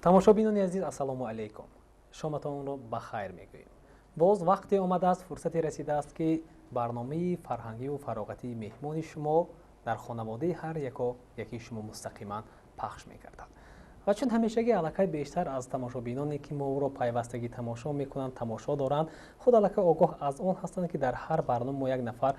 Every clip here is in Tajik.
Тамошобинони азиз, ассалому алайкум, шоматонро ба хайр мегӯем. Боз вақте омадааст, фурсате расидааст, ки барномаи фарҳангиву фароғатии «Меҳмони шумо» дар хонаводаи ҳар яко яки шумо мустақиман пахш мегардад. Ва чун ҳамешагӣ, аллакай бештар аз тамошобиноне, ки моро пайвастагӣ тамошо мекунанд, тамошо доранд, худ аллакай огоҳ аз он ҳастанд, ки дар ҳар барнома мо як нафар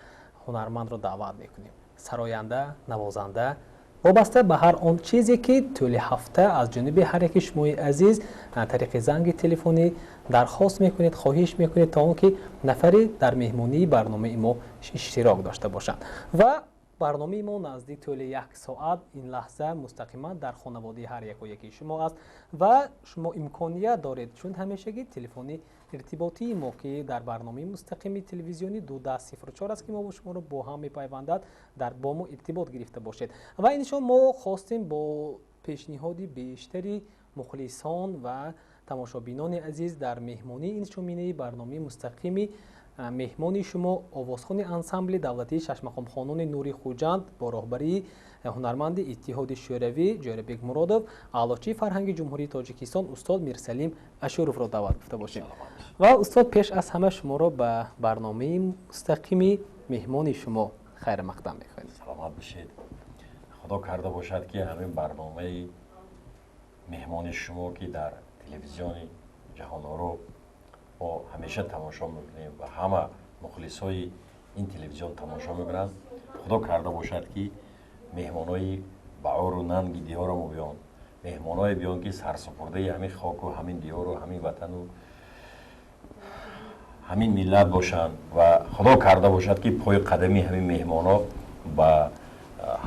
ҳунармандро даъват мекунем: сароянда, навозанда, вобаста ба ҳар он чизе, ки тӯли ҳафта аз ҷониби ҳар яки шумои азиз тариқи занги телефонӣ дархост мекунед, хоҳиш мекунед, то он ки нафаре дар меҳмонии барномаи мо иштирок дошта бошанд. Ва барномаи мо наздик тӯли як соат ин лаҳза мустақиман дар хонаводаи ҳар яко яки шумо аст ва шумо имконият доред, чун ҳамешагӣ телефони иртиботии мо, ки дар барномаи мустақими телевизионӣ 21004 аст, ки мо шуморо бо ҳам мепайвандад, дар бо мо иртибот гирифта бошед. Ва иншон мо хостем бо пешниҳоди бештари мухлисон ва тамошобинони азиз дар меҳмонии ин шуминаи барномаи мустақими «Меҳмони шумо» овозхони ансамбли давлатии шашмақомхонони «Нури Хуҷанд» бо роҳбарии ҳунарманди Иттиҳоди Шӯравӣ Ҷӯрабек Муродов, аълочии фарҳанги Ҷумҳурии Тоҷикистон устод Мирсалим Ашуровро даъват гуфта бошем. Ва устод, пеш аз ҳама шуморо ба барномаи мустақими «Меҳмони шумо» хайрмақдам мекунем. Саломат бошед. Худо карда бошад, ки ҳамин барномаи «Меҳмони шумо», ки дар телевизиони Ҷаҳоноро мо ҳамеша тамошо мекунем ва ҳама мухлисои ин телевизион тамошо мекунанд, худо карда бошад, ки меҳмонои баору нанги диёро мо биён, меҳмоное биён, ки сарсупурдаи ҳамин хоку ҳамин диёру ҳамин ватану ҳамин миллат бошанд. Ва худо карда бошад, ки пои қадами ҳамин меҳмоно ба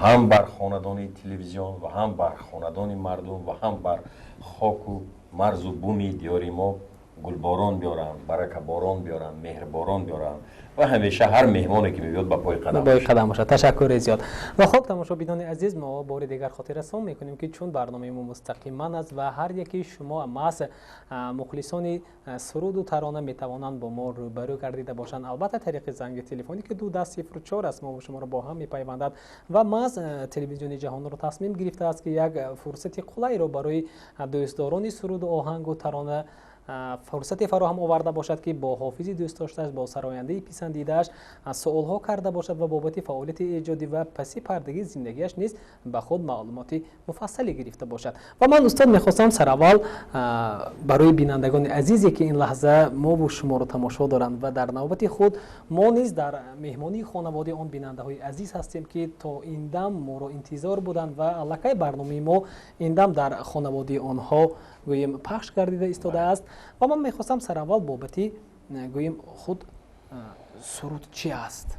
ҳам бар хонадони телевизион ва ҳам бар хонадони мардум ва ҳам бар хоку марзу буми диёри мо гулборон биёранд, баракаборон биёранд, меҳрборон биёранд ва ҳамеша ҳар меҳмоне, ки мебиёд, ба пои қадам пои қадам бошад. Ташаккури зиёд. Ва хуб, тамошобинони азиз, мо бори дигар хотиррасон мекунем, ки чун барномаи мо мустақиман аст ва ҳар яки шумо, маҳз мухлисони суруду тарона, метавонанд бо мо рӯбарӯ гардида бошанд, албатта тариқи занги телефонӣ, ки 21004 аст, мо шуморо бо ҳам мепайвандад. Ва маҳз телевизиони Ҷаҳонро тасмим гирифтааст, ки як фурсати қулайро барои дӯстдорони суруду оҳангу тарона фурсате фароҳам оварда бошад, ки бо ҳофизи дӯстдоштааш, бо сарояндаи писандидааш суолҳо карда бошад ва бобати фаъолияти эҷодӣ ва паси пардагии зиндагиаш низ ба худ маълумоти муфассале гирифта бошад. Ва ман, устод, мехостам сараввал барои бинандагони азизе, ки ин лаҳза мову шуморо тамошо доранд ва дар навбати худ мо низ дар меҳмонии хонаводаи он бинандаҳои азиз ҳастем, ки то ин дам моро интизор буданд ва аллакай барномаи мо ин дам дар хонаводаи онҳо, гӯем, пахш гардида истодааст. Ва ман мехостам сараввал бобати, гӯем, худ суруд чи аст?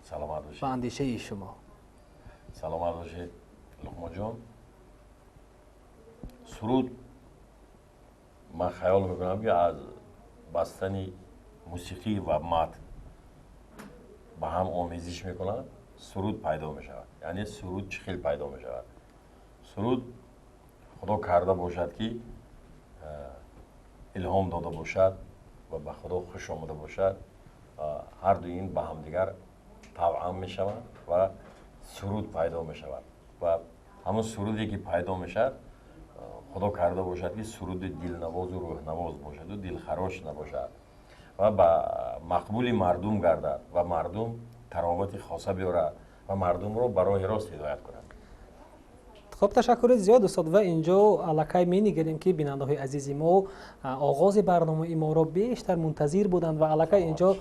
Саломат бошед. Ба андешаи шумо. Саломат бошед, Луқмонҷон. Суруд, ман хаёл мекунам, ки аз бастани мусиқӣ ва матн ба ҳам омезиш мекунад, суруд пайдо мешавад. Яъне суруд чӣ хел пайдо мешавад? Суруд, худо карда бошад, ки илҳом дода бошад ва ба худо хуш омада бошад, ҳарду ин ба ҳамдигар тавъам мешаванд ва суруд пайдо мешавад. Ва ҳамон суруде, ки пайдо мешавад, худо карда бошад, ки суруди дилнавозу рӯҳнавоз бошаду дилхарош набошад ва ба мақбули мардум гардад ва мардум таровати хоса биёрад ва мардумро ба роҳи рост ҳидоят кунад. Хуб, ташаккури зиёд, устод. Ва инҷо аллакай менигарем, ки бинандаҳои азизи мо оғози барномаи моро бештар мунтазир буданд ва аллакай инҷо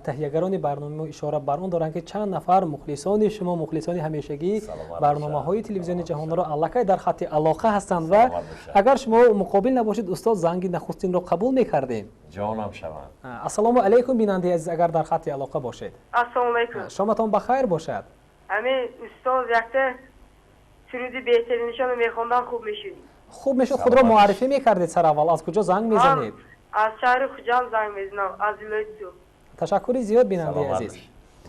таҳиягарони барномаи мо ишора бар он доранд, ки чанд нафар мухлисони шумо, мухлисони ҳамешагии барномаҳои телевизиони Ҷаҳонро, аллакай дар хатти алоқа ҳастанд. Ва агар шумо муқобил набошед, устод, занги нахустинро қабул мекардем. Ҷонам шаванд. Ассалому алайкум, бинандаи азиз, агар дар хатти алоқа бошед. Ассалому алайкум. Шоматон ба хайр бошад. Ҳамин устод якта суруди беҳтаринашонро мехондан, хуб мешуд. Хуб мешуд. Худро муаррифӣ мекардед сараввал, аз куҷо занг мезанед? Аз шаҳри Хуҷанд занг мезанам, аз вилояти Суғд. Ташаккури зиёд, бинандаи азиз.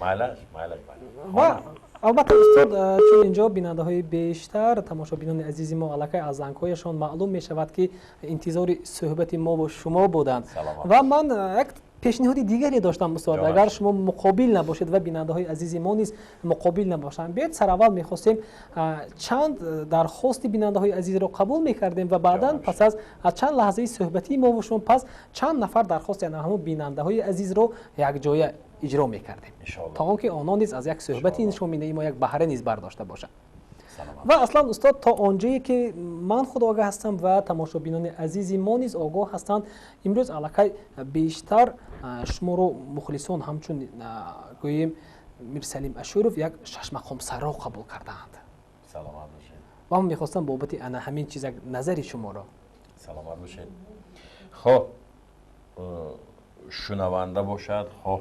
Майлаш, майлаш. Ва албатта, устод, чун инҷо бинандаҳои бештар, тамошобинони азизи мо, аллакай аз зангҳояшон маълум мешавад, ки интизори суҳбати мову шумо буданд. Ва ман як Пешниҳоди дигаре доштам, устод, агар шумо муқобил набошед ва бинандаҳои азизи мо низ муқобил набошанд, биёед сараввал мехостем чанд дархости бинандаҳои азизро қабул мекардем ва баъдан пас аз чанд лаҳзаи суҳбатии мо шумо пас чанд нафар дархости ҳамон бинандаҳои азизро якҷоя иҷро мекардем, то он ки онон низ аз як суҳбати нишоминаи мо як баҳра низ бардошта бошанд. Ва аслан, устод, то он ҷое ки ман худ огаҳ ҳастам ва тамошобинони азизи мо низ огоҳ ҳастанд, имрӯз аллакай бештар шуморо мухлисон ҳамчун, гӯем, Мирсалим Ашуров як шашмақомсаро қабул кардаанд. Саломат бошед. Ва ман мехостам бобати ана ҳамин чиз як назари шуморо. Саломат бошед. Хоҳ шунаванда бошад, хоҳ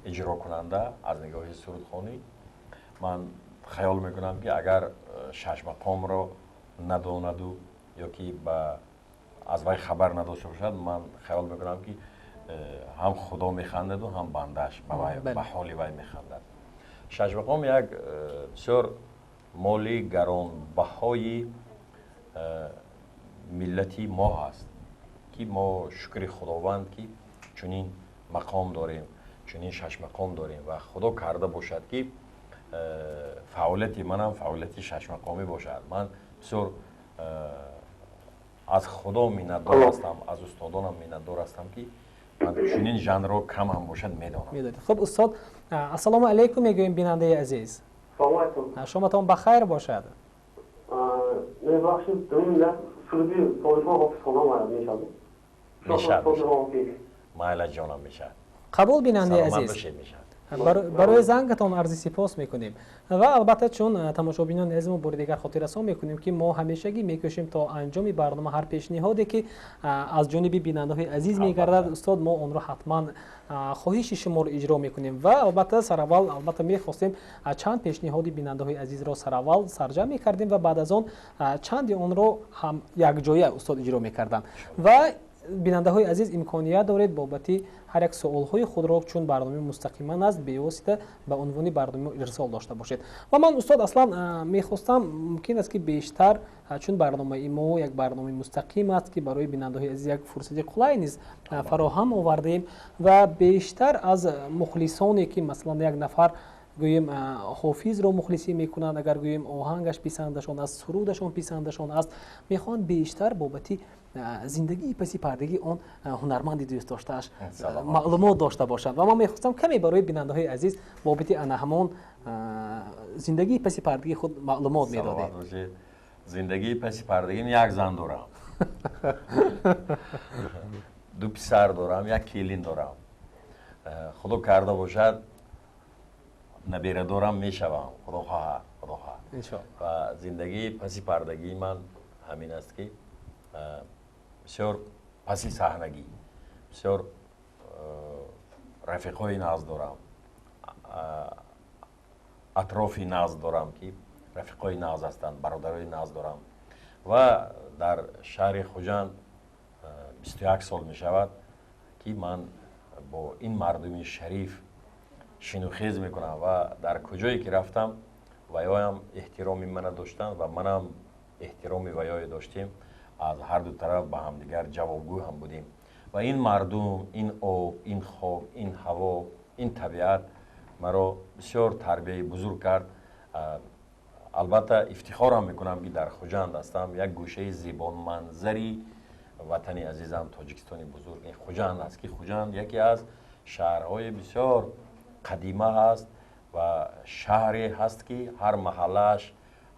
иҷрокунанда, аз нигоҳи сурудхонӣ ман хаёл мекунам, ки агар шашмақомро надонаду ё ки аз вай хабар надошта бошад, ман хаёл мекунам, ки ҳам Худо механдаду, ҳам бандааш ба ҳоли вай механдад. Шашмақом як бисёр моли гаронбаҳои миллати мо ҳаст, ки мо шукри Худованд, ки чунин мақом дорем, чунин шашмақом дорем, ва Худо карда бошад, ки фаъолияти манам фаъолияти шашмақомӣ бошад. Ман бисёр аз Худо миннатдор ҳастам, аз устодонам миннатдор ҳастам, ки ман чунин жанрро кам ҳам бошад медонам. Хуб, устод, ассалому алайкум мегӯем, бинандаи азиз, шоматон ба хайр бошад. Мебахшид, суруди Солихон Ҳофиз хонам мешавад? Мешавад, майла, ҷонам, мешавад. Қабул, бинандаи азиз, барои зангатон арзи сипос мекунем ва албатта, чун тамошобинони азизмо бори дигар хотиррасон мекунем, ки мо ҳамешагӣ мекӯшем то анҷоми барнома ҳар пешниҳоде, ки аз ҷониби бинандаҳои азиз мегардад, устод, мо онро ҳатман хоҳиши шуморо иҷро мекунем. Ва албатта, сараввал, албатта, мехостем чанд пешниҳоди бинандаҳои азизро сараввал сарҷамъ мекардем ва баъд аз он чанди онро ҳам якҷоя устод иҷро мекарданд. Ва бинандаҳои азиз, имконият доред бобати ҳар як суолҳои худро, чун барномаи мустақиман аст, бевосита ба унвони барнома ирсол дошта бошед. Ва ман, устод, аслан мехостам, мумкин аст, ки бештар, чун барномаи мо як барномаи мустақим аст, ки барои бинандаҳои азиз як фурсати қулай низ фароҳам овардаем, ва бештар аз мухлисоне, ки масалан як нафар, гӯем, Ҳофизро мухлисӣ мекунанд, агар гӯем, оҳангаш писандашон аст, сурудашон писандашон аст, мехоҳанд бештар бобати зиндагии паси пардагии он ҳунарманди дӯстдоштааш маълумот дошта бошанд. Ва ман мехостам каме барои бинандаҳои азиз бобати ана ҳамон зиндагии паси пардагии худ маълумот медодед. Зиндагии паси пардагим: як зан дорам, ду писар дорам, як келин дорам. Худо карда бошад, наберадорам мешавам, Худо хоҳад, Худо хоҳад. Ва зиндагии паси пардагии ман ҳамин аст, ки бисёр паси саҳнагӣ, бисёр рафиқҳои нағз дорам, атрофи нағз дорам, ки рафиқҳои нағз ҳастанд, бародарои нағз дорам. Ва дар шаҳри Хуҷанд 21 сол мешавад, ки ман бо ин мардуми шариф шинухез мекунам, ва дар куҷое ки рафтам, ваёям эҳтироми мана доштанд ва манам эҳтироми ваёе доштем. Аз ҳарду тараф ба ҳамдигар ҷавобгӯ ҳам будем. Ва ин мардум, ин об, ин хок, ин ҳаво, ин табиат маро бисёр тарбияи бузург кард. Албатта, ифтихорам мекунам, ки дар Хуҷанд ҳастам, як гӯшаи зебоманзари ватани азизам, Тоҷикистони бузург, ин Хуҷанд аст, ки Хуҷанд яке аз шаҳрҳои бисёр қадима ҳаст ва шаҳре ҳаст, ки ҳар маҳаллааш,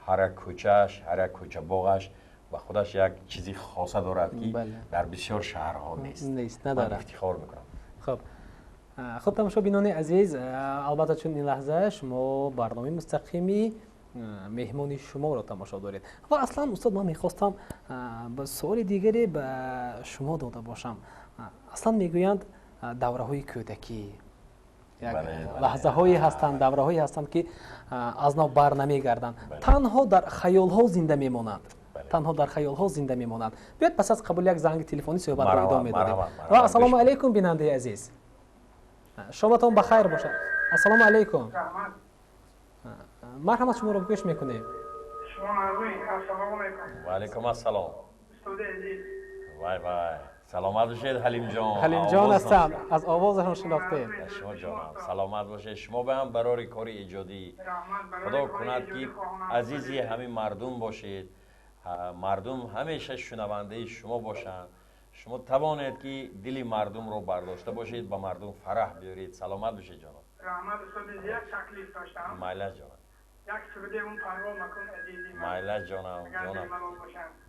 ҳар як кӯчааш, ҳар як кӯчабоғаш ба худаш як чизи хоса дорад, ки дар бисёр шаҳрҳо нест. Нест. Надорад, ифтихор мекунам. Хуб, тамошобинони азиз, албатта, чун ин лаҳза шумо барномаи мустақими меҳмони шуморо тамошо доред. Ва аслан, устод, ман мехостам ба суоли дигаре ба шумо дода бошам. Аслан мегӯянд, давраҳои кӯдакӣ як лаҳзаҳое ҳастанд, давраҳое ҳастанд, ки аз нав бар намегарданд, танҳо дар хаёлҳо зинда мемонанд, танҳо дар хаёлҳо зинда мемонанд. Биёед, пас аз қабули як занги телефонӣ суҳбатро идома медодем. Ва ассалому алайкум, бинандаи азиз, шоматон ба хайр бошад. Ассалому алайкум, марҳамат, шуморо гӯш мекунем. Ваалайкум ассалом. Вай вай. Саломат бошед, Ҳалимҷон. Ҳалимҷон ҳастанд, аз овозашон шинохтем. Шумо ҷонам, саломат бошед. Шумо ба ҳам барори кори эҷодӣ. Худо кунад, ки азизи ҳамин мардум бошед, мардум ҳамеша шунавандаи шумо бошанд, шумо тавонед, ки дили мардумро бардошта бошед, ба мардум фараҳ биёред. Саломат бошед, ҷонам. Раҳмат, устод, як таклиф доштам. Майлаш, ҷонам. Як суруди он парво макун азизи ман. Майлаш, ҷонам, ҷонам,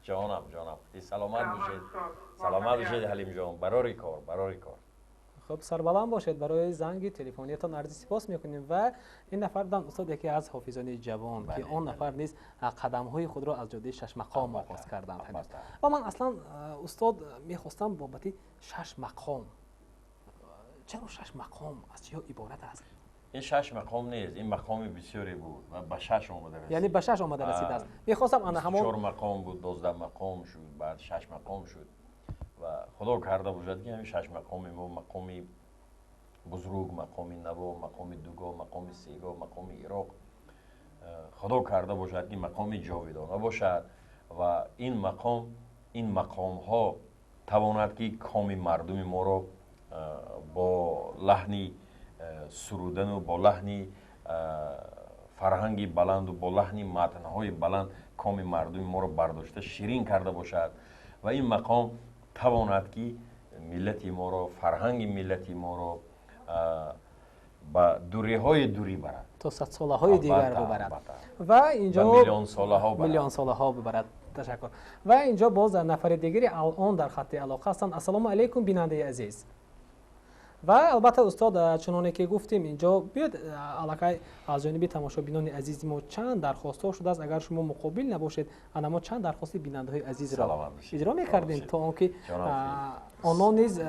ҷонам, ҷонам, саломат бошед, саломат бошед, Ҳалимҷон. Барори кор, барори кор. Хуб, сарбаланд бошед. Барои занги телефониятон арзи сипос мекунем. Ва ин нафар буданд, устод, яке аз ҳофизони ҷавон, ки он нафар низ қадамҳои худро аз ҷодаи шашмақом оғоз карданд. Ва ман аслан, устод, мехостам бобати шаш мақом. Чаро шаш мақом, аз чиҳо иборат аст? Ин шаш мақом нест, ин мақоми бисёре буд ва ба шаш омада расид. Яъне ба шаш омада расидааст. Мехостам ана ҳамон чор мақом буд, 12 мақом шуд, баъд шаш мақом шуд. Ва худо карда бошад, ки ҳамин шаш мақоми мо, мақоми бузург, мақоми наво, мақоми дуго, мақоми сега, мақоми ироқ, худо карда бошад, ки мақоми ҷовидона бошад ва ин мақом, ин мақомҳо тавонад, ки коми мардуми моро бо лаҳни сурудану бо лаҳни фарҳанги баланду бо лаҳни матнҳои баланд коми мардуми моро бардошта, ширин карда бошад ва ин мақом тавонад, ки миллати моро, фарҳанги миллати моро ба дуриҳои дурӣ барад, то садсолаҳои дигар бибарад ва инҷо миллионсолаҳо бибарад. Ташаккур. Ва инҷо боз нафари дигари алон дар хатти алоқа ҳастанд. Ассалому алайкум, бинандаи азиз. Ва албатта, устод, чуноне ки гуфтем, инҷо биёд аллакай аз ҷониби тамошобинони азизи мо чанд дархостҳо шудааст. Агар шумо муқобил набошед, ана мо чанд дархости бинандаҳои азизро иҷро мекардем, то он ки онон низ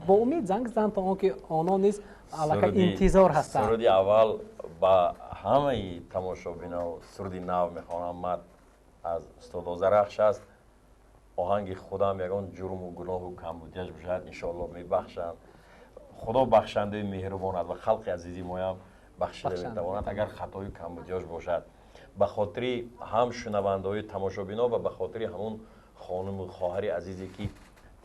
бо умед занг заданд, то он ки онон низ аллакай интизор ҳастанд. Суруди аввал ба ҳамаи тамошобино суруди нав мехонам. Ман аз устод Озарахш аст, оҳанги худам. Ягон ҷурму гуноҳу камбудиаш бошад, иншоалло мебахшанд. Худо бахшандаи меҳрубон аст ва халқи азизи моям бахшида метавонад, агар хатою камбудиёш бошад. Ба хотири ҳам шунавандаҳои тамошобино ва ба хотири ҳамон хонуму хоҳари азизе, ки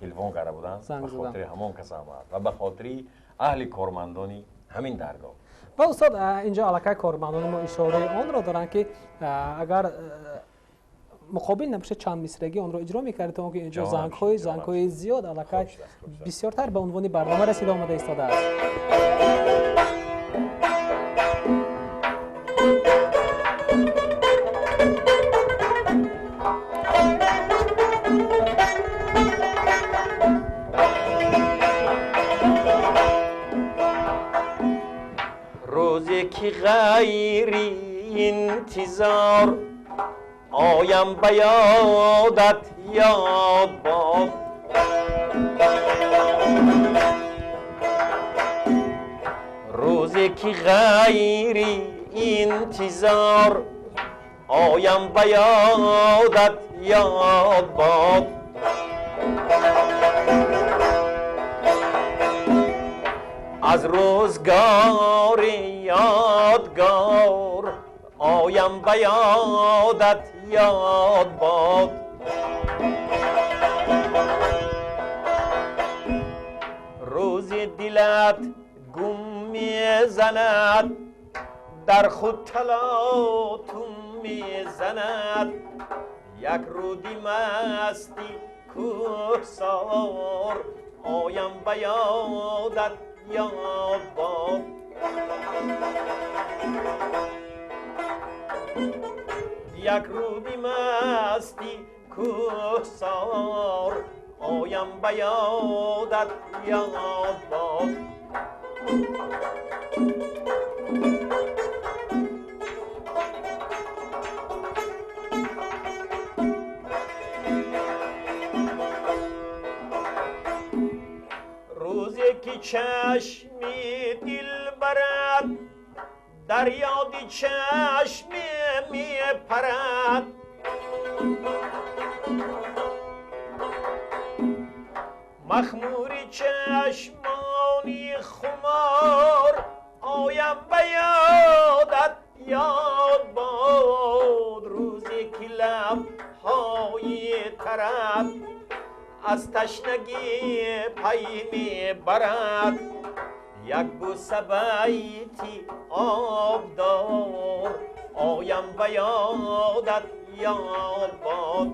телефон карда буданд, ба хотири ҳамон касам аст ва ба хотири аҳли кормандони ҳамин даргоҳ. Ва устод, инҷо аллакай кормандони мо ишораи онро доранд, ки агар муқобил набошад, чанд мисрагӣ онро иҷро мекард, то он ки инҷо зангҳои зиёд аллакай бисёртар ба унвони барнома расида омада истодааст. Рӯзе ки ғайри интизор оям ба ёдат, ёд бод. Рӯзе ки ғайри интизор оям ба ёдат, ёд бод. Аз рӯзгори ёдгор оям ба ёдат, ёд бод. Рӯзи дилат гум мезанад, дар худ талотум мезанад, як руди масти кӯҳсор оям ба ёдат, ёд бод. Як руди масти кӯҳсор оям ба ёдат, ёд бод. Рӯзе ки чашми дил барад, дар ёди чашме мепарад, махмури чашмони хумор оям ба ёдат, ёд бод. Рӯзе ки лабҳои тараб Аз ташнагӣ пай мебарад. Як бӯса байти обдор оям ба ёдат ёд бод.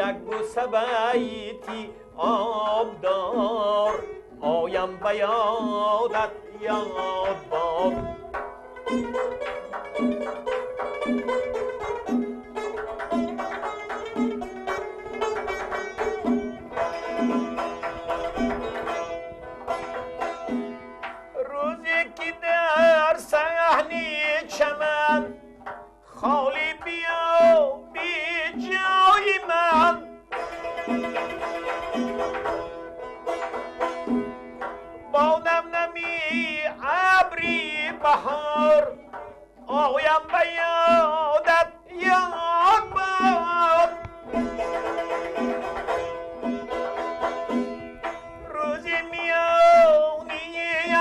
Як бӯса байти обдор оям ба ёдат ёд бод. Рӯзе ки дар саҳни чаман холӣ биё биҷои ман. Бо намнами абри баҳор оям ба ёдат ёд бод. Рӯзи миёни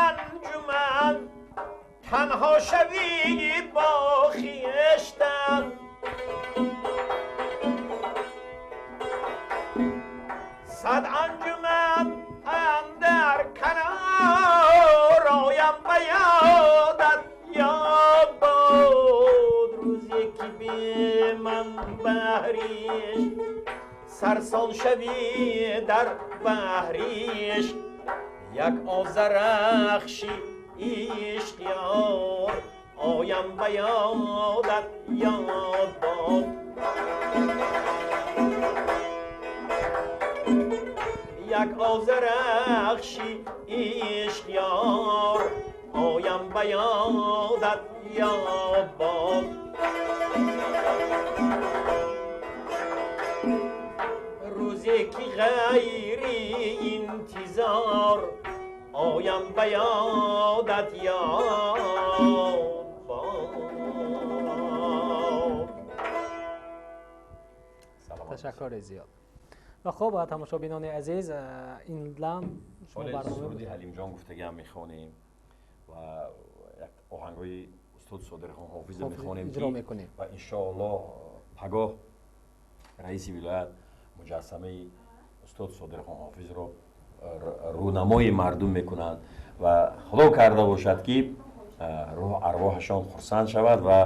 анҷуман танҳо шавӣ бо хештан. Сад анҷуман андар канор оям ба ёдат ёд бод. Рӯзе ки бе ман баҳриш сарсон шавӣ дар баҳриш. Як озарахши ишқ ёр оям ба ёдат ёд бод. Як озарахши ишқ ёр оям ба ёдат ёд бод. Рӯзе ки ғайри интизор оям ба ёдат ёд бод. Ташаккури зиёд. Ва хуб, тамошобинони азиз, ин лам шумо барнома суруди Ҳалимҷон гуфтагиам мехонем ва як оҳангҳои устод Содирхон Ҳофизро мехонем иҷро мекунем ва иншоаллоҳ пагоҳ раиси вилоят муҷассамаи устод Содирхон Ҳофизро рӯнамои мардум мекунанд ва худо карда бошад ки рӯҳ арвоҳашон хурсанд шавад ва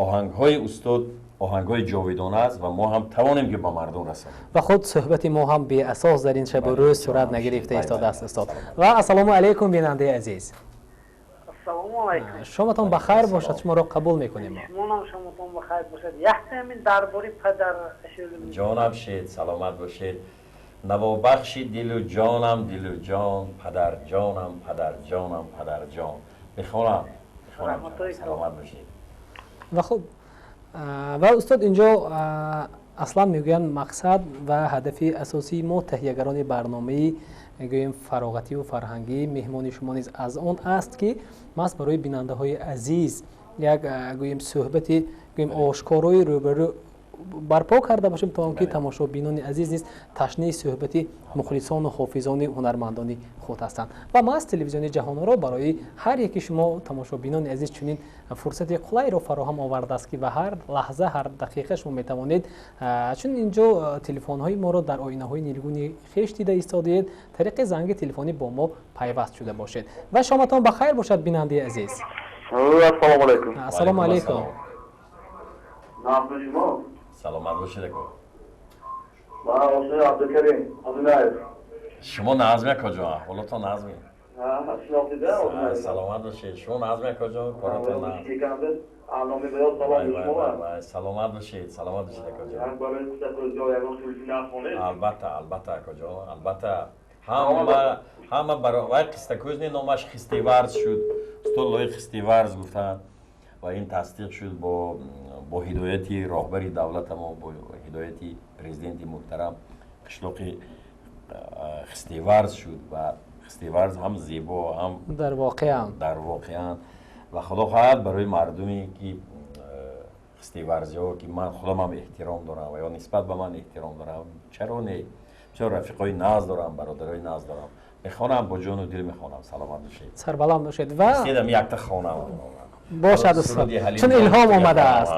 оҳангҳои устод оҳангҳои ҷовидона аст ва мо ҳам тавонем ки ба мардум расонем. Ва худ суҳбати мо ҳам беасос дар ин шабу рӯз сурат нагирифта истодааст устод. Ва ассалому алайкум бинандаи азиз. Ассалому алайкум. Шоматон ба хайр бошад, шуморо қабул мекунем. Шумонам шоматон ба хайр бошад. Яхтамин дар бори падар ҷонам шед, саломат бошед. Навобахши дилу ҷонам, дилу ҷон, падарҷонам, падарҷонам, падарҷон. Мехонам, мехонам, саломат бошед. Ва хуб, ва устод инҷо аслан мегӯянд мақсад ва ҳадафи асосии мо таҳиягарони барномаи гӯем фароғативу фарҳангӣ меҳмони шумо низ аз он аст ки маҳз барои бинандаҳои азиз як гӯем суҳбати гӯем ошкорои рӯбарӯ барпо карда бошем то он ки тамошобинони азиз низ ташнии суҳбати мухлисону ҳофизони ҳунармандони худ ҳастанд. Ва маҳз телевизиони ҷаҳонро барои ҳар яки шумо тамошобинони азиз чунин фурсати қулайро фароҳам овардааст ки ба ҳар лаҳза ҳар дақиқа шумо метавонед, чун инҷо телефонҳои моро дар оинаҳои нилгуни хеш дида истодиед, тариқи занги телефонӣ бо мо пайваст шуда бошед. Ва шоматон ба хайр бошад бинандаи азиз. Ассалому алайкум. Ассалому алайкум. Саломат бошед ако. Ман Ошнои Абдукарим Абдуллаев. Шумо назме куҷо? Ҳолатон назме? Шинохтида? Саломат бошед. Шумо назме куҷо? Коратон наз. Саломат бошед, саломат бошед ако ҷон. Албатта, албатта ако ҷон, албатта. Ҳама барои қистакӯзни номаш Хистеварз шуд. Устод Лоиқ Хистеварз гуфтанд ва ин тасдиқ шуд бо ҳидояти роҳбари давлатамо, бо ҳидояти президенти муҳтарам қишлоқи Хистеварз шуд ва Хистеварз ҳам зебо, ҳам дар воқеан дар воқеан ва худо хоҳад барои мардуме ки хистеварзиҳо ки ман худамам эҳтиром дорам ва ё нисбат ба ман эҳтиром дорам, чаро не, бисёр рафиқои нағз дорам, бародарои нағз дорам, мехонам бо ҷону дил мехонам. Саломат бошед, сарбаланд бошед. Ва седам якта хонам бошад устод, чун илҳом омадааст.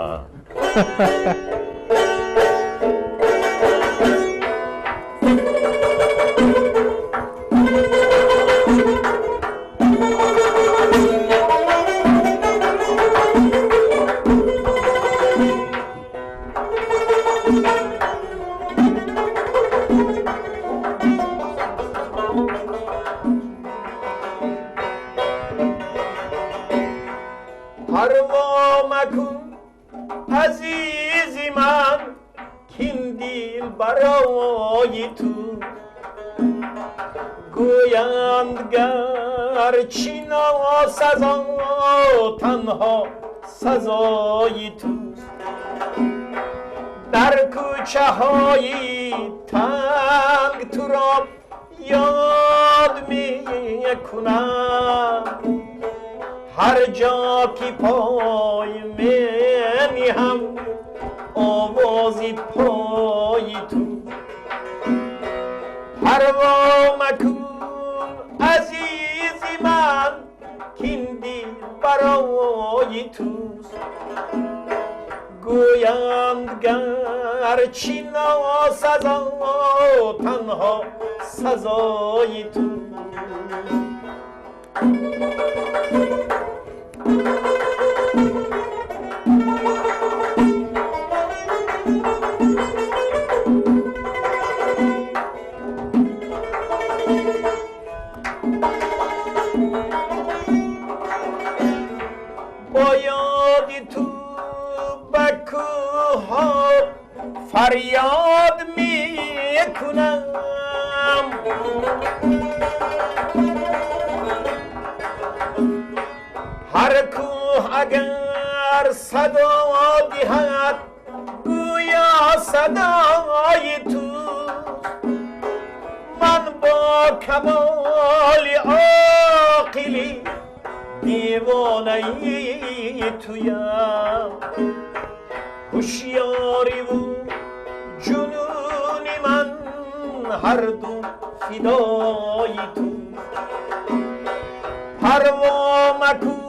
پروا مکن عزیزی من کین دل برای تو، گویند گرچه ناسزا تنها سزای توست. در کوچه های تنگ تو را یاد می کنم، هر جا که پای می نهم آواز پای تو. پروا مکن عزیزی من کین دل برای توست، گویند گرچه ناسزا تنها سزای تو. با یاد تو به کوه‌ها فریاد می کنم، هر کوه اگر صدا دهد گویا صدای تو. من با کمال عاقلی دیوانه تویم، هوشیاری و جنون من هر دو فدای تو. پروا مکن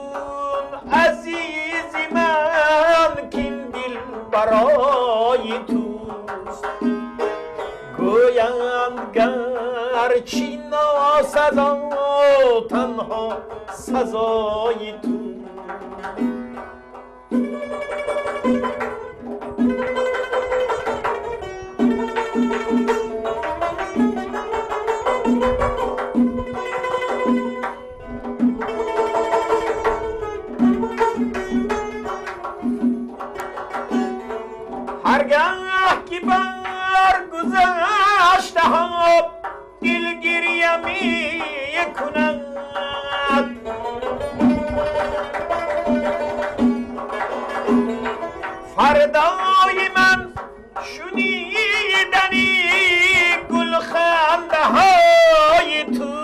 عزیزی من کین دل برای توست، گویند گرچه ناسزا تنها سزای تو. هرگاه که بر گذشته ها دل گریه می کند، فردای من شنیدنی گل خنده های تو.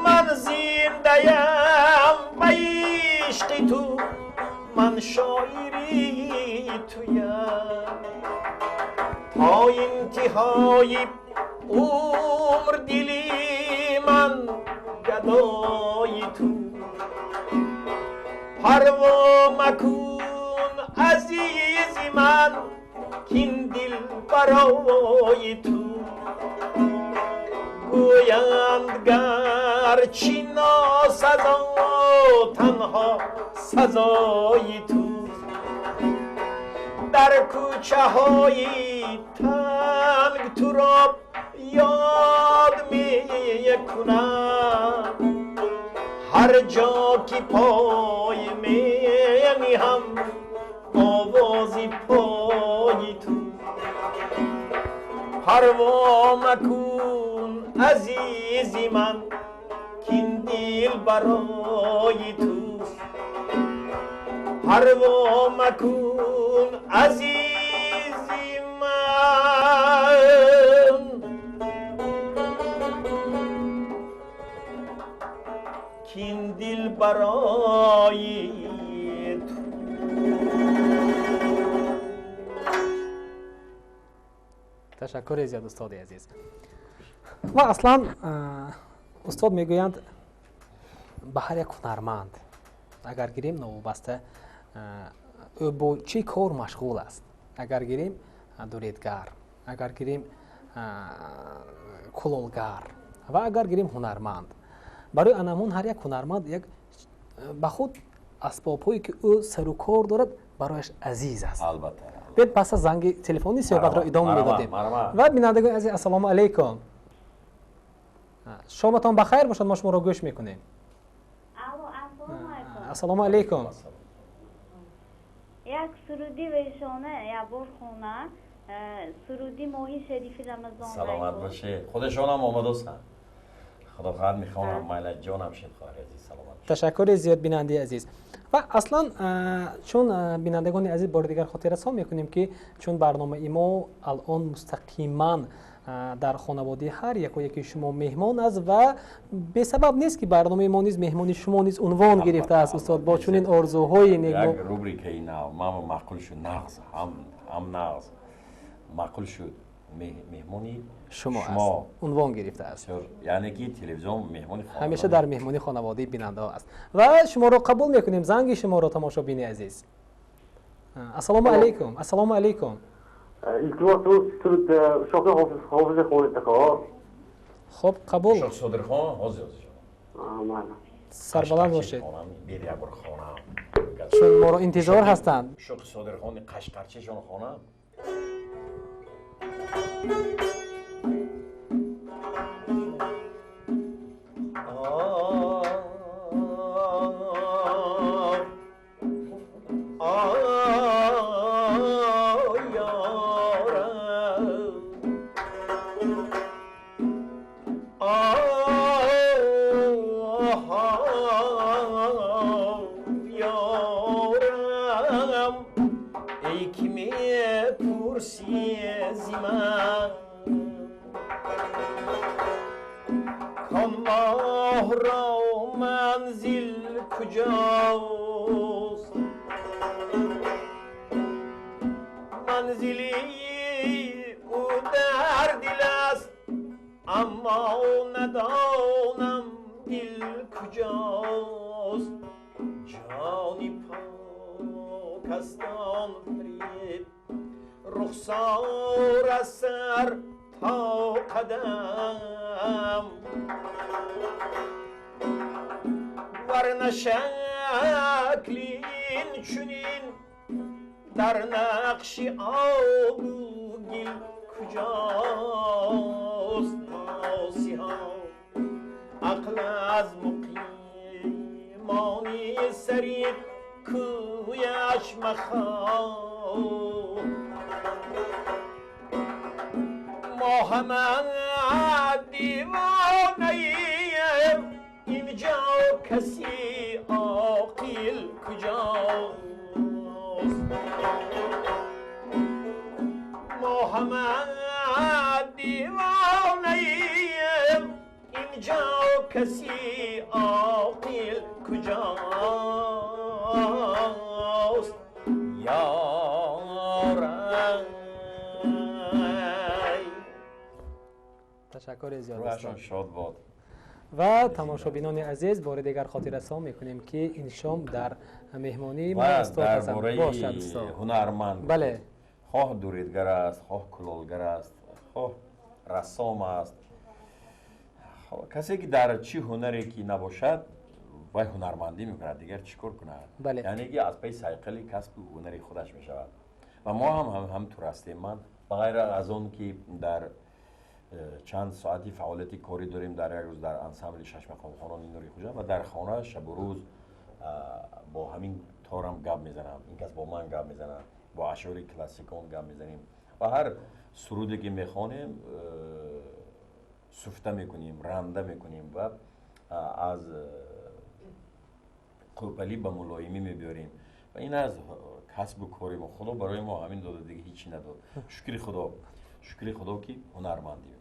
من زنده ام به عشق تو، من شاعری تویم، تا انتهای عمر دلی من گدای تو. پروا مکن عزیزی من کین دل برای تو، گویند گرچه ناسزا تنها سزای تو. در کوچه های تنگ تو را یاد می کنم، هر جا که پای می نهم آواز پای تو. پروا مکن عزیزی من کین دل برای توست، پروا مکن عزیزی من کین دل برای تو. Ташаккури зиёд, устоди азиз. Ва аслан устод мегӯянд ба ҳар як ҳунарманд агар гирем новобаста Ӯ бо чӣ кор машғул аст? Агар гирем, дуредгар, агар гирем, кулолгар ва агар гирем, ҳунарманд. Барои анамон ҳар як ҳунарманд як ба худ асбобҳое, ки ӯ сару кор дорад, барояш азиз аст. Албатта. Биёед, пас аз занги телефонӣ суҳбатро идома медодем. Ва бинандагони азиз, ассалому алайкум, шоматон ба хайр бошад, мо шуморо гӯш мекунем. Ассалому алайкум. Як суруди вешона якбор хона, суруди моҳи шарифи Рамазон. Саломат бошед, худашонам омадосанд, худо хоҳад, мехонам, майла ҷонам шед, хоҳари азиз, саломат. Ташаккури зиёд, бинандаи азиз. Ва аслан, чун бинандагони азиз, бори дигар хотиррасон мекунем, ки чун барномаи мо алон мустақиман дар хонаводаи ҳар яко яки шумо меҳмон аст ва бесабаб нест, ки барномаи мо низ «Меҳмони шумо» низ унвон гирифтааст. Устод, бо чунин орзуҳои нек як рубрикаи нав ман маъқул шуд, нағз, ҳам нағз маъқул шуд, меҳмони шумо аст унвон гирифтааст. Яъне ки телевизион меҳмони ҳамеша дар меҳмони хонаводаи бинандаҳо аст ва шуморо қабул мекунем, занги шуморо, тамошобини азиз. Ассалому алайкум, ассалому алайкум. Илтимос, суруд Ушоқи Ҳофизи хонед. Хуб, қабул. Ушоқ Содирхон ҳозир. Майла. Сарбаланд бошед. Бер, як бор хонам. Чун моро интизор ҳастанд. Ушоқи Содирхони қашқарчишон хонам. کجاست منزلی او در دل است، اما ندانم دل کجاست. جانی پاک است آن فریب رخسار، از سر تا قدم، ورنه شکل این چنین در نقش آب و گل کجاست؟ ناسیها عقل از مقیمانی سری کویش مخواه. ما همه دیوانه ایم، اینجا کسی عاقل کجاست؟ ما همه دیوانه ایم، اینجا کسی عاقل کجاست؟ یارم. Ташаккури зиёд. Рӯҳашон шод бод. Ва тамошобинони азиз, бори дигар хотиррасон мекунем, ки ин шом дар меҳмонии мо ва устод дар ҳастанд. бораи Бошад, устод. ҳунарманд, бале, хоҳ дуредгар аст, хоҳ кулолгар аст, хоҳ рассом аст, касе ки дар чӣ ҳунаре ки набошад, вай ҳунармандӣ мекунад, дигар чӣ кор кунад? Бале. Яъне ки аз паи сайқали касбу ҳунари худаш мешавад ва мо ҳам ҳамтур ҳастем. Ман ба ғайр аз он ки дар чанд соати фаъолияти корӣ дорем дар як рӯз дар ансамбли шашмақомхонони Нури Хуҷанд ва дар хона шабу рӯз бо ҳамин торам гап мезанам, ин кас бо ман гап мезанад, бо ашъори классикон гап мезанем ва ҳар суруде ки мехонем, суфта мекунем, ранда мекунем ва аз қӯпалӣ ба мулоимӣ мебиёрем ва ин аз касбу кори мо. Худо барои мо ҳамин дода, дига ҳичи надод. Шукри Худо, шукри Худо, ки ҳунармандӣ.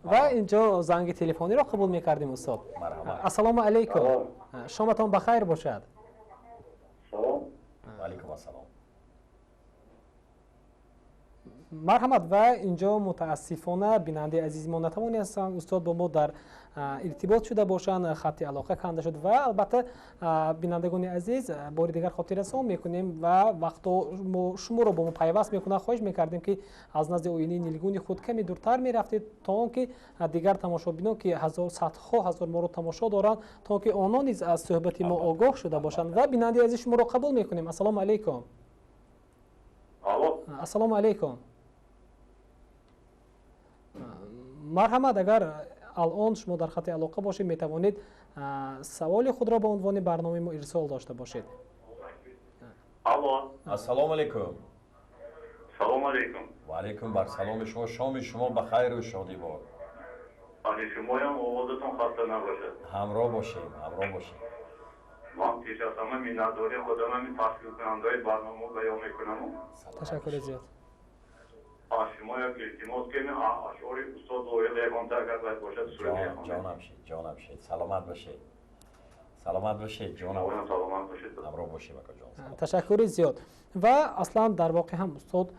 Ва инҷо занги телефониро қабул мекардем, устод. Марҳамат. Ассалому алайкум, шоматон ба хайр бошад. Салом. Алайкум ассалом. Марҳамат, ва инҷо мутаассифона бинандаи азизи мо натавонистанд устод бо мо дар иртибот шуда бошанд, хатти алоқа канда шуд. Ва албатта, бинандагони азиз, бори дигар хотиррасон мекунем ва вақто мо шуморо бо мо пайваст мекунад, хоҳиш мекардем, ки аз назди оинаи нилгуни худ каме дуртар мерафтед, то он ки дигар тамошобинон, ки садҳо ҳазор моро тамошо доранд, то он ки онон низ аз суҳбати мо огоҳ шуда бошанд. Ва бинандаи азиз, шуморо қабул мекунем. Ассалому алайкум. Ассалому алайкум. Марҳамат, агар алон шумо дар хати алоқа бошед, метавонед саволи худро ба унвони барномаи мо ирсол дошта бошед. Алло. Ассалому алайкум. Салому алайкум. Ва алайкум бар саломи шумо, шоми шумо ба хайру шодӣ бод. Ани шумоям овозатон хаста набошад. Ҳамроҳ бошем, ҳамроҳ бошем. Ман пеш аз ҳама миннатдории худам ҳамин ташкилкунандаҳои барнома баён мекунам. Ташаккури зиёд. Аз шумо як илтимос кунем, ашъори устод Лоиқ ягонта агар бояд бошад, сурат мехонем. Ҷонам шед, ҷонам шед, саломат бошед, саломат бошед, ҷонам. Саломат бошед. Ҳамроҳ бошем, акаҷон. Ташаккури зиёд. Ва аслан дар воқеъ ҳам устод,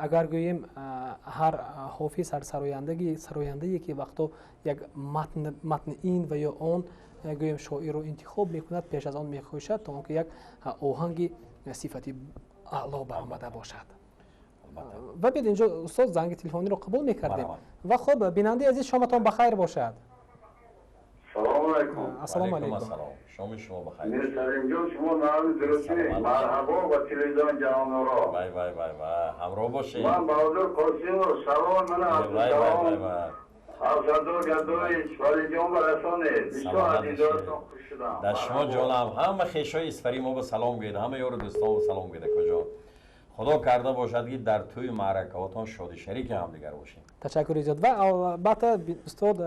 агар гӯем, ҳар ҳофиз, ҳар сарояндае ки вақто як матни ин ва ё он, гӯем, шоирро интихоб мекунад, пеш аз он мехоҳишад, то он ки як оҳанги сифати аъло баромада бошад. Ва биёд, инҷо устод занги телефониро қабул мекардем. Ва хуб, бинандаи азиз, шоматон ба хайр бошад. Салому алайкум. Ассалому алайкум. Шоми шумо ба хайр. Мирсалимҷон, шумо нарми дурустӣ. Марҳабо ба телевизиони ҷаҳонро. Вай, вай, вай, вай, ҳамроҳ бошед. Ман Баҳодур Қосимов, салом ман Абдусалом. Абдусадор Гадоевич, Валиҷон ба расонед. Бисёр аз дидоратон хуш шудам. Дар шумо ҷонам, ҳама хешои исфарии мо ба салом гӯед, ҳама ёру дӯстон ба салом гӯед, акоҷон. Худо карда бошад, ки дар тӯи маъракаҳотон шоди шарики ҳамдигар бошем. Ташаккури зиёд. Ва албатта, устод,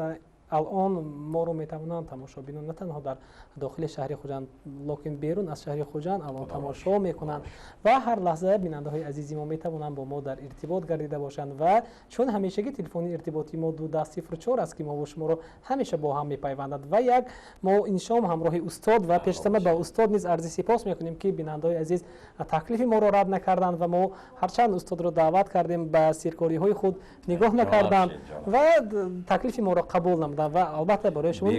алон моро метавонанд тамошобинон на танҳо дар дохили шаҳри Хуҷанд, локин берун аз шаҳри Хуҷанд алон тамошо мекунанд ва ҳар лаҳза бинандаҳои азизи мо метавонанд бо мо дар иртибот гардида бошанд. Ва чун ҳамешагӣ телефони иртиботии мо 1204 аст, ки мо бо шуморо ҳамеша бо ҳам мепайвандад. Ва як мо ин шом ҳамроҳи устод ва пештама ба устод низ арзи сипос мекунем, ки бинандаҳои азиз таклифи моро рад накарданд ва мо ҳарчанд устодро даъват кардем, ба сиркориҳои худ нигоҳ накарданд ва таклифи моро қабул намуданд. Ва албатта барои шумо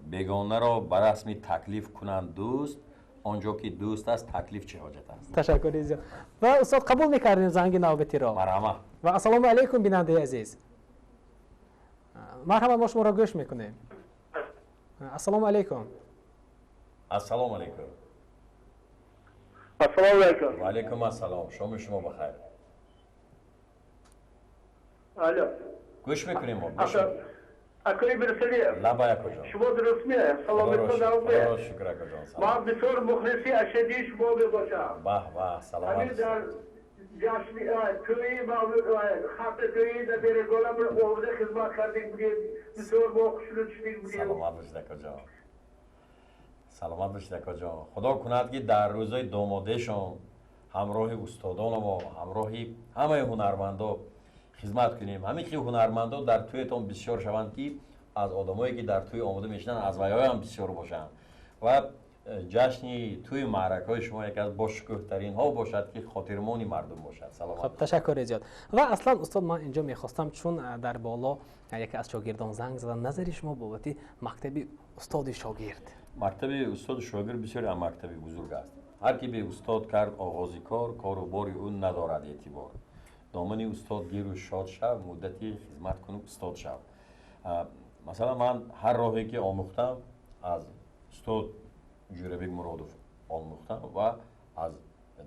бегонаро ба расми таклиф кунанд дӯст, он ҷо ки дӯст аст, таклиф чӣ ҳоҷат аст. Ташаккури зиёд. Ва устод, қабул мекардем занги навбатиро. Марҳамат. Ва ассалому алайкум, бинандаи азиз, марҳамат, мо шуморо гӯш мекунем. Ассалому алайкум. Ассалому алайкум. Ассалому алайкум. Ва алайкум ассалом, шоми шумо бахайр. Алло. Гӯш мекунем мо. Акои Мирсалиев. Лабай, акоҷон. Шумо дурустме? Саломатон давме? Шукр, акоҷон. Ман бисёр мухлиси ашадии шумо мебошам. Баҳ баҳ, саломат. Ҳамин дар ҷашни тӯи хатти тӯи дар Береголам овода хизмат кардем будем. Бисёр мо хушнуд шудем будем. Саломат бошед, акоҷон. Саломат бошед, акоҷон. Худо кунад, ки дар рӯзои домодешон ҳамроҳи устодонамо, ҳамроҳи ҳамаи ҳунармандо хизмат кунем. Ҳамин ки ҳунармандо дар тӯятон бисёр шаванд, ки аз одамое ки дар тӯй омода мешинанд, аз вайҳоям бисёр бошанд ва ҷашни тӯи маъракаҳои шумо яке аз бошукӯҳтаринҳо бошад, ки хотирмони мардум бошад. Саломат. Хуб, ташаккури зиёд. Ва аслан устод, ман инҷо мехостам, чун дар боло яке аз шогирдон занг задан, назари шумо бобати мактаби устоди шогирд. Мактаби устоди шогирд бисёр мактаби бузург аст. Ҳар ки бе устод кард оғози кор, кору бори ӯ надорад эътибор. Домани устод гиру шод шав, муддати хизмат куну устод шав. Масалан, ман ҳар роҳе ки омӯхтам, аз устод Ҷӯрабек Муродов омӯхтам ва аз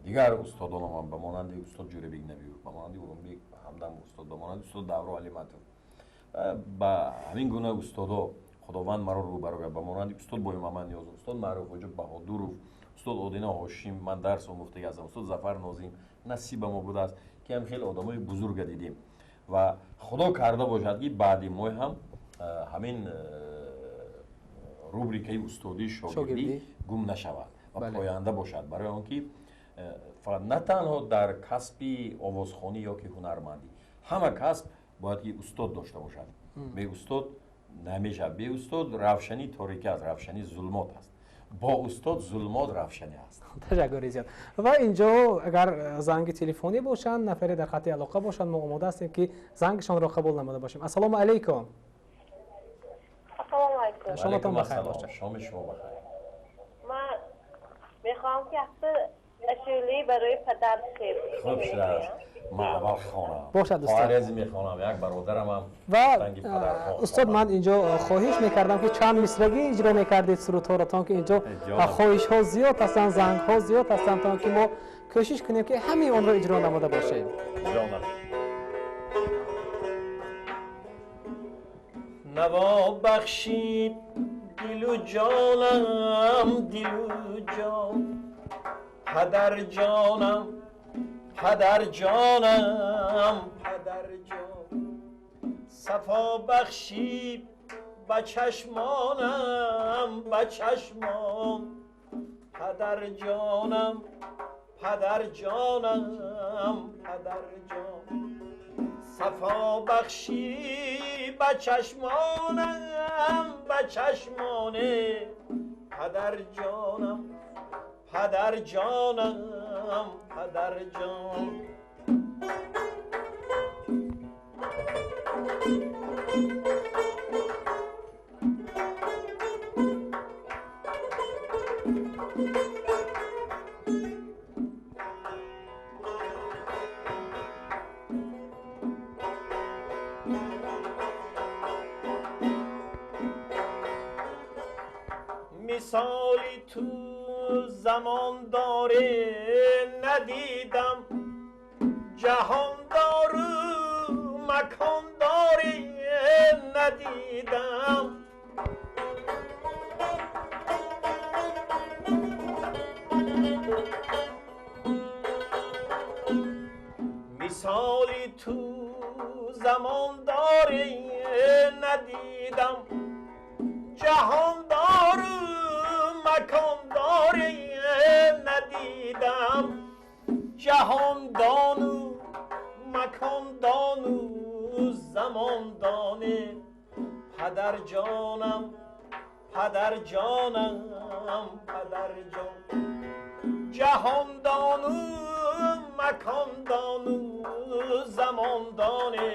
дигар устодонам, ба монанди устод Ҷӯрабек Набиев, ба монанди Урумбек Ҳамдам устод, ба монанди устод Давро Алиматов. Ба ҳамин гуна устодо Худованд маро рӯбарӯ кард, ба монанди устод Боймамад Ниёзов, устод Маъруфхоҷа Баҳодуров, устод Одина Ҳошим ман дарс омӯхтагӣ ҳастам, устод Зафар Нозим. Насиба мо будааст, ки ҳам хеле одамои бузурга дидем. Ва Худо карда бошад, ки баъди мо ҳам ҳамин рубрикаи устодии шогирдӣ гум нашавад ва поянда бошад, барои он ки фақат на танҳо дар касби овозхонӣ ё ки ҳунармандӣ, ҳама касб бояд ки устод дошта бошад. Бе устод намешавад. Бе устод равшанӣ торикӣ аст, равшанӣ зулмот аст. Бо устод зулмот равшанӣ аст. Ташаккури зиёд. Ва инҷо агар занги телефонӣ бошанд, нафаре дар хати алоқа бошанд, мо омода ҳастем, ки зангшонро қабул намуда бошем. Ассалому алайкум. Ассалому алайкум. Шоматон бахайр бошад. Шоми шумо бахайр. Ман мехоҳам, ки якта ашӯлӣ барои падар шеър. Хуб шудааст. Ман аввал хонам. Бошад, устод. Хоҳари азиз, мехонам, як бародарамам. Ва занги падарҳо. Устод, ман инҷо хоҳиш мекардам, ки чанд мисрагӣ иҷро мекардед сурудҳоро, то ки инҷо хоҳишҳо зиёд ҳастанд, зангҳо зиёд ҳастанд, то ки мо кӯшиш кунем, ки ҳамаи онро иҷро намуда бошем. Ҷонам. Наво бахшид дилу ҷонам, дилу ҷон, падар ҷонам, падар ҷонам, падар ҷон. Сафо бахшид ба чашмонам, ба чашмон, падар ҷонам, падар ҷонам, падар ҷон. Сафо бахшӣ ба чашмонам, ба чашмоне, падар ҷонам, падар ҷонам, падар ҷон. Мисоли ту замон доре надидам, ҷаҳондору макон доре надидам. Мисоли ту замон доре надидам, ҷаҳондору макон доре надидам. Ҷаҳондону макондону замондоне, падар ҷонам, падар ҷонам, падар ҷон. Ҷаҳондону макондону замондоне,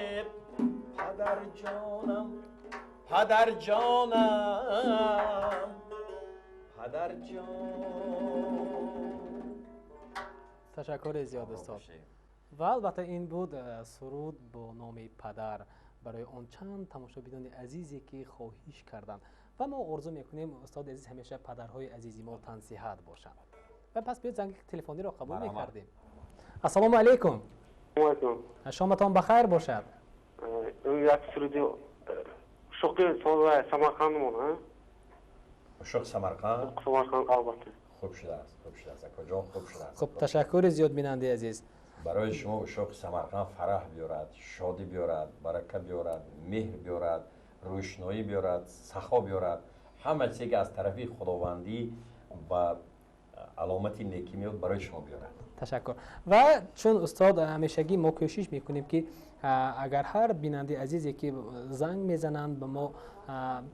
падар ҷонам, падар ҷонам, падар ҷон. Ташаккури зиёд, устод. Ва албатта ин буд суруд бо номи падар барои он чанд тамошобинони азизе, ки хоҳиш карданд. Ва мо орзу мекунем, устоди азиз, ҳамеша падарҳои азизи мо тансиҳат бошанд. Ва пас биёд занги телефониро қабул мекардем. Ассалому алайкум. Шоматон бахайр бошад. Як суруди шуқи Самарқандмон. Ушоқ Самарқанд. Самарқанд, албатта. Хуб шудааст, хуб шудааст, акоҷон, хуб шудааст. Хуб, ташаккури зиёд, бинандаи азиз. Барои шумо ушоқи Самарқанд фараҳ биёрад, шодӣ биёрад, барака биёрад, меҳр биёрад, рӯшноӣ биёрад, сахо биёрад. Ҳама чизе, ки аз тарафи худовандӣ ба аломати некӣ меёд, барои шумо биёрад. Ташаккур. Ва чун устод, ҳамешагӣ мо кӯшиш мекунем, ки агар ҳар бинандаи азизе, ки занг мезананд, ба мо,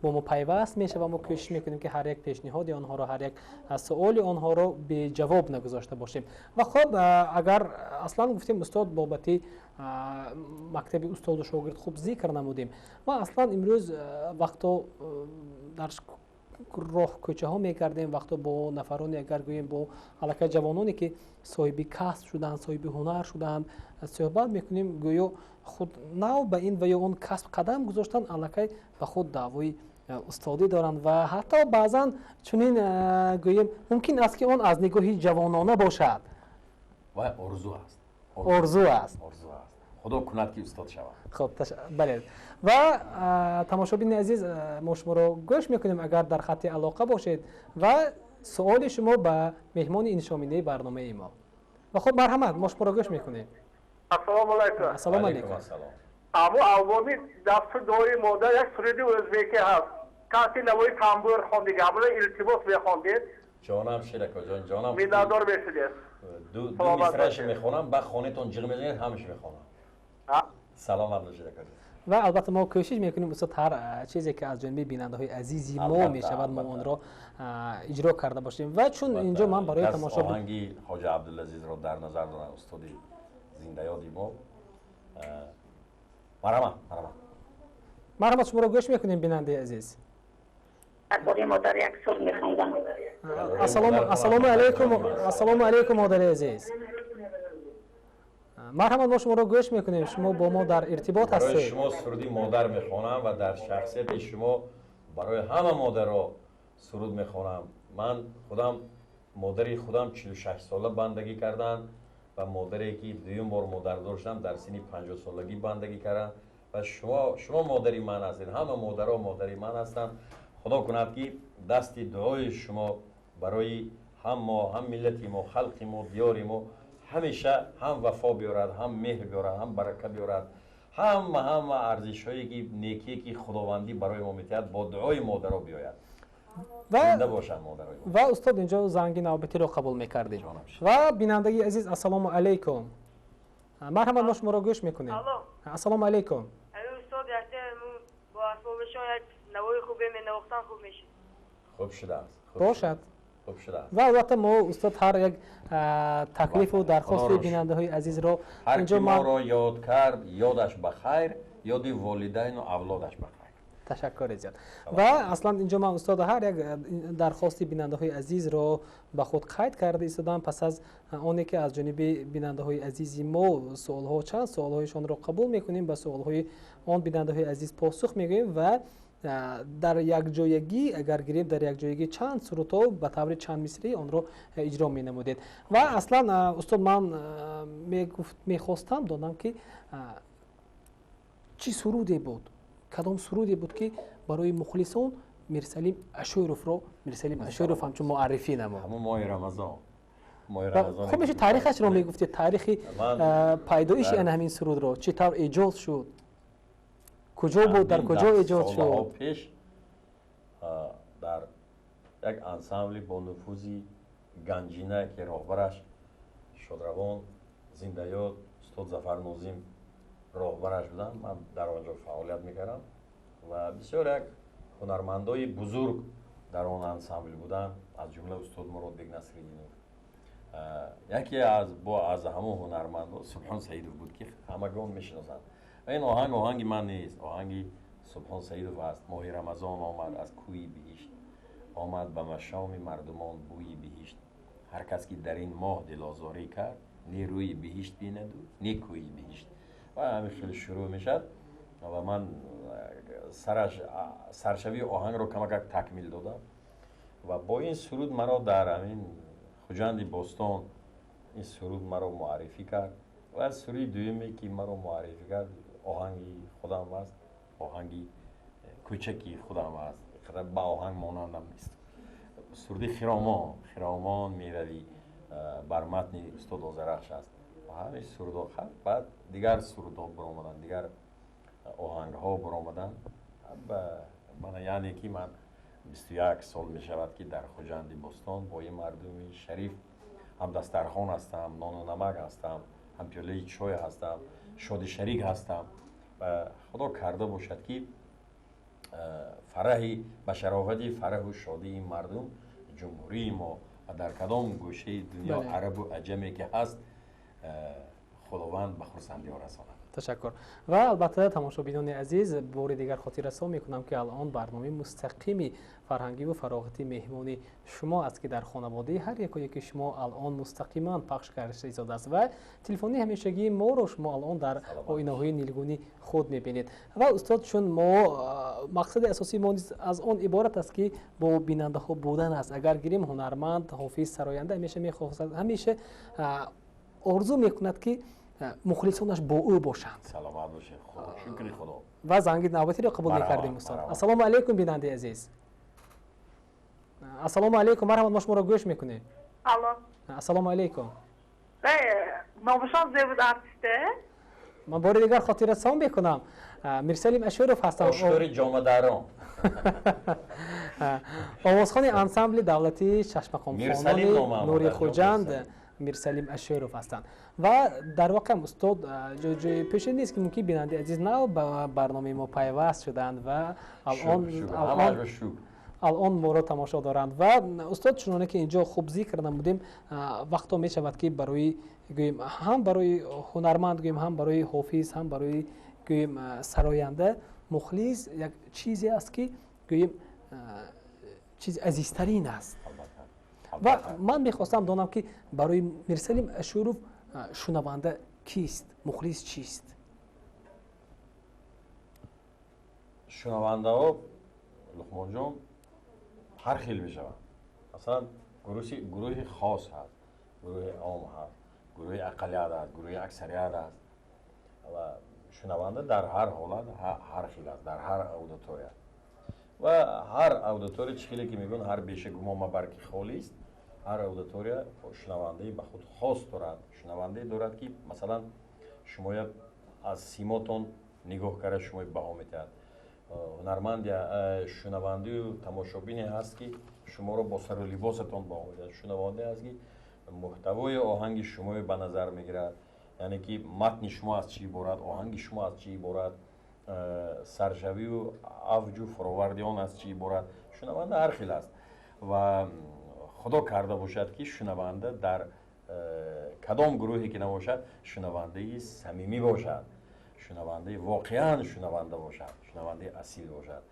бо мо пайваст мешава, мо кӯшиш мекунем, ки ҳар як пешниҳоди онҳоро, ҳар як суоли онҳоро беҷавоб нагузошта бошем. Ва хуб, агар аслан гуфтем, устод, бобати мактаби устоду шогирд хуб зикр намудем. Ва аслан имрӯз вақто дар роҳ, кӯчаҳо мегардем, вақто бо нафароне, агар гӯем, бо аллакай ҷавононе, ки соҳиби касб шуданд, соҳиби ҳунар шуданд, суҳбат мекунем, гӯё худ нав ба ин ва ё он касб қадам гузоштанд, аллакай ба худ даъвои устодӣ доранд. Ва ҳатто баъзан чунин гӯем, мумкин аст, ки он аз нигоҳи ҷавонона бошад. Ва орзу аст. Орзу аст. Орзу аст. Худо кунад, ки устод шавад. Хуб, бале. Ва тамошобини азиз, мо шуморо гӯш мекунем, агар дар хатти алоқа бошед, ва суоли шумо ба меҳмони иншоминаи барномаи мо. Ва хуб, марҳамат, мо шуморо гӯш мекунем. Ассалому алайкум. Ассалому алайкум. Абу албоми дасту дуои модар як суруди ӯзбекӣ ҳаст, таҳти навои тамбур хондига, ҳамона илтимос мехондед. Ҷонам, ширакоҷон, ҷонам. Миннатдор мешудед. Ду мисраашо мехонам, баъд хонетон ҷиғ мезанед, ҳамаш мехонам. Саломат бошед, акоҷон. Ва албатта мо кӯшиш мекунем, устод, ҳар чизе ки аз ҷониби бинандаҳои азизи мо мешавад, мо онро иҷро карда бошем. Ва чун инҷо ман барои тамошо оҳанги Хоҷа Абдулазизро дар назар дорам, устоди зиндаёди мо. Марҳамат, марҳамат. Марҳамат, шуморо гӯш мекунем, бинандаи азиз. Дар бораи модар як суруд мехондам. Ассалому алайкум, ассалому алайкум, модари азиз. Марҳамат, мо шуморо гӯш мекунем, шумо бо мо дар иртибот барои ҳастед. Шумо суруди модар мехонам ва дар шахсияти шумо барои ҳама модаро суруд мехонам. Ман худам, модари худам 46 сола бандагӣ карданд ва модаре ки дуюм бор модардор шудам, дар синни 50 солагӣ бандагӣ карданд. Ва шумо модари ман ҳастед, ҳама модаро модари ман ҳастанд. Худо кунад, ки дасти дуои шумо барои ҳам мо, ҳам миллати мо, халқи мо, диёри мо ҳамеша ҳам вафо биёрад, ҳам меҳр биёрад, ҳам барака биёрад, ҳама арзишҳое ки некие ки худовандӣ барои мо метиҳад, бо дуои модаро биёяд. Зинда бошанд модарои мо. Ва устод, инҷо занги навбатиро қабул мекардем. Ва бинандаги азиз, ассалому алайкум, марҳамат, мо шуморо гӯш мекунем. Ассалому алайкум. Устод, якте бо асбобишон як навои хубе менавохтан хуб мешид. Хуб шудааст. Бошад. Хуб шудааст. Ва албатта мо, устод, ҳар як таклифу дархости бинандаҳои азизро ҳар ки моро ёд кард, ёдаш ба хайр, ёди волидайну авлодаш ба хайр. Ташаккури зиёд. Ва аслан инҷо ман, устод, ҳар як дархости бинандаҳои азизро ба худ қайд карда истодам. Пас аз оне ки аз ҷониби бинандаҳои азизи мо суолҳо, чанд суолҳоишонро қабул мекунем, ба суолҳои он бинандаҳои азиз посух мегӯем ва дар якҷоягӣ, агар гирем, дар якҷоягӣ чанд сурудҳо ба таври чанд мисрӣ онро иҷро менамудед. Ва аслан, устод, ман мехостам донам, ки чӣ суруде буд, кадом суруде буд, ки барои мухлисон Мирсалим Ашуровро, Мирсалим Ашуров ҳамчун муаррифӣ намуд? Ҳамон моҳи Рамазон. Хуб мешуд, таърихашро мегуфтед, таърихи пайдоиши ана ҳамин сурудро, чӣ тавр эҷод шуд, куҷо буд, дар куҷо эҷод шуд? Пеш дар як ансамбли бо нуфузи Ганҷина, ки роҳбараш шодравон, зиндаёд устод Зафар Нозим роҳбараш буданд, ман дар он ҷо фаъолият мекардам ва бисёр як ҳунармандои бузург дар он ансамбл буданд, аз ҷумла устод Муродбек Насриддинов. Яке аз ҳамон ҳунармандо Субҳон Саидов буд, ки ҳамагон мешиносанд. Ва ин оҳанг оҳанги ман нест, оҳанги Субҳон Саидов аст. Моҳи Рамазон омад, аз кӯи биҳишт омад, ба машоми мардумон бӯи биҳишт. Ҳар кас ки дар ин моҳ дилозорӣ кард, не рӯи биҳишт бинаду, не кӯи биҳишт. Ва ҳамин хеле шурӯъ мешавад ва ман сараш, саршавии оҳангро камакак такмил додам ва бо ин суруд маро дар ҳамин Хуҷанди бостон ин суруд маро муаррифӣ кард. Ва суруди дуюме ки маро муаррифӣ кард, оҳанги худам аст, оҳанги кӯчаки худам аст, ба оҳанг монандам нест, суруди «Хиромон, хиромон меравӣ» бар матни устод Озарахш аст. Ва ҳамин сурудҳо. Баъд дигар сурудҳо баромаданд, дигар оҳангҳо баромаданд. Яъне ки ман 21 сол мешавад, ки дар Хуҷанди бостон бо ин мардуми шариф ҳам дастархон ҳастам, нону намак ҳастам, ҳам пиёлаи чой ҳастам, шоди шарик ҳастам. Ва Худо карда бошад, ки фараҳи ба шарофати фараҳу шодии ин мардум ҷумҳурии мо ва дар кадом гӯшаи дунё арабу аҷаме ки ҳаст, Худованд ба хурсандиҳо расонад. Ташаккур. Ва албатта, тамошобинони азиз, бори дигар хотиррасон мекунам, ки алон барномаи мустақими фарҳангиву фароғатии меҳмони шумо аст, ки дар хонаводаи ҳар яко яки шумо алон мустақиман пахш карда истодааст ва телефони ҳамешагии моро шумо алон дар оинаҳои нилгуни худ мебинед. Ва устод, чун мо мақсади асосии мо низ аз он иборат аст, ки бо бинандаҳо будан аст. Агар гирем, ҳунарманд, ҳофиз, сароянда ҳамеша мехоҳад, ҳамеша орзу мекунад, ки мухлисонаш бо ӯ бошанд. Саломат бошед, шукри Худо. Ва занги навбатиро қабул мекардем, устод. Ассалому алайкум, бинандаи азиз, ассалому алайкум, марҳамат, мо шуморо гӯш мекунем. Алло. Ассалому алайкум. Номашон зебуд артисте? Ман бори дигар хотиррасон мекунам, Мирсалим Ашуров ҳастам. Ошкори ҷомадарон. Овозхони ансамбли давлатии шашмақомхонони Нури Хуҷанд. Мирсалим Ашуров ҳастанд. Ва дар воқеъ устод, ҷои пешин нест ки мумкин бинандаи азиз нав ба барномаи мо пайваст шуданд ва алон моро тамошо доранд. Ва устод, чуноне ки инҷо хуб зикр намудем, вақто мешавад ки барои гӯем ҳам барои ҳунарманд, гӯем ҳам барои ҳофиз, ҳам барои гӯем сароянда, мухлис як чизе аст ки гӯем чизи азизтарин аст. Ва ман мехостам донам ки барои Мирсалим Ашуров шунаванда кист, мухлис чист? Шунавандаҳо, Луқмонҷон, ҳар хел мешаванд. Масалан, гурӯҳи хос ҳаст, гурӯҳи ом ҳаст, гурӯҳи ақаллият аст, гурӯҳи аксарият аст. Ва шунаванда дар ҳар ҳолат ҳар хел аст, дар ҳар аудитория. Ва ҳар аудитория, чӣ хеле ки мегӯянд, ҳар беша гумон мабар ки холист, ҳар аудитория шунавандаи ба худ хос дорад. Шунавандае дорад ки масалан шумоя аз симотон нигоҳ карда шумои баҳо медиҳад. Ҳунарманди шунавандаю тамошобине ҳаст ки шуморо бо сару либосатон баҳо медиҳад. Шунавандае ҳаст ки муҳтавои оҳанги шуморо ба назар мегирад, яъне ки матни шумо аз чӣ иборат, оҳанги шумо аз чӣ иборат, саршавию авҷу фуроварди он аз чӣ иборат. Шунаванда ҳар хел аст ва худо карда бошад ки шунаванда дар кадом гурӯҳе ки набошад, шунавандаи самимӣ бошад, шунавандаи воқеан шунаванда бошад, шунавандаи асил бошад.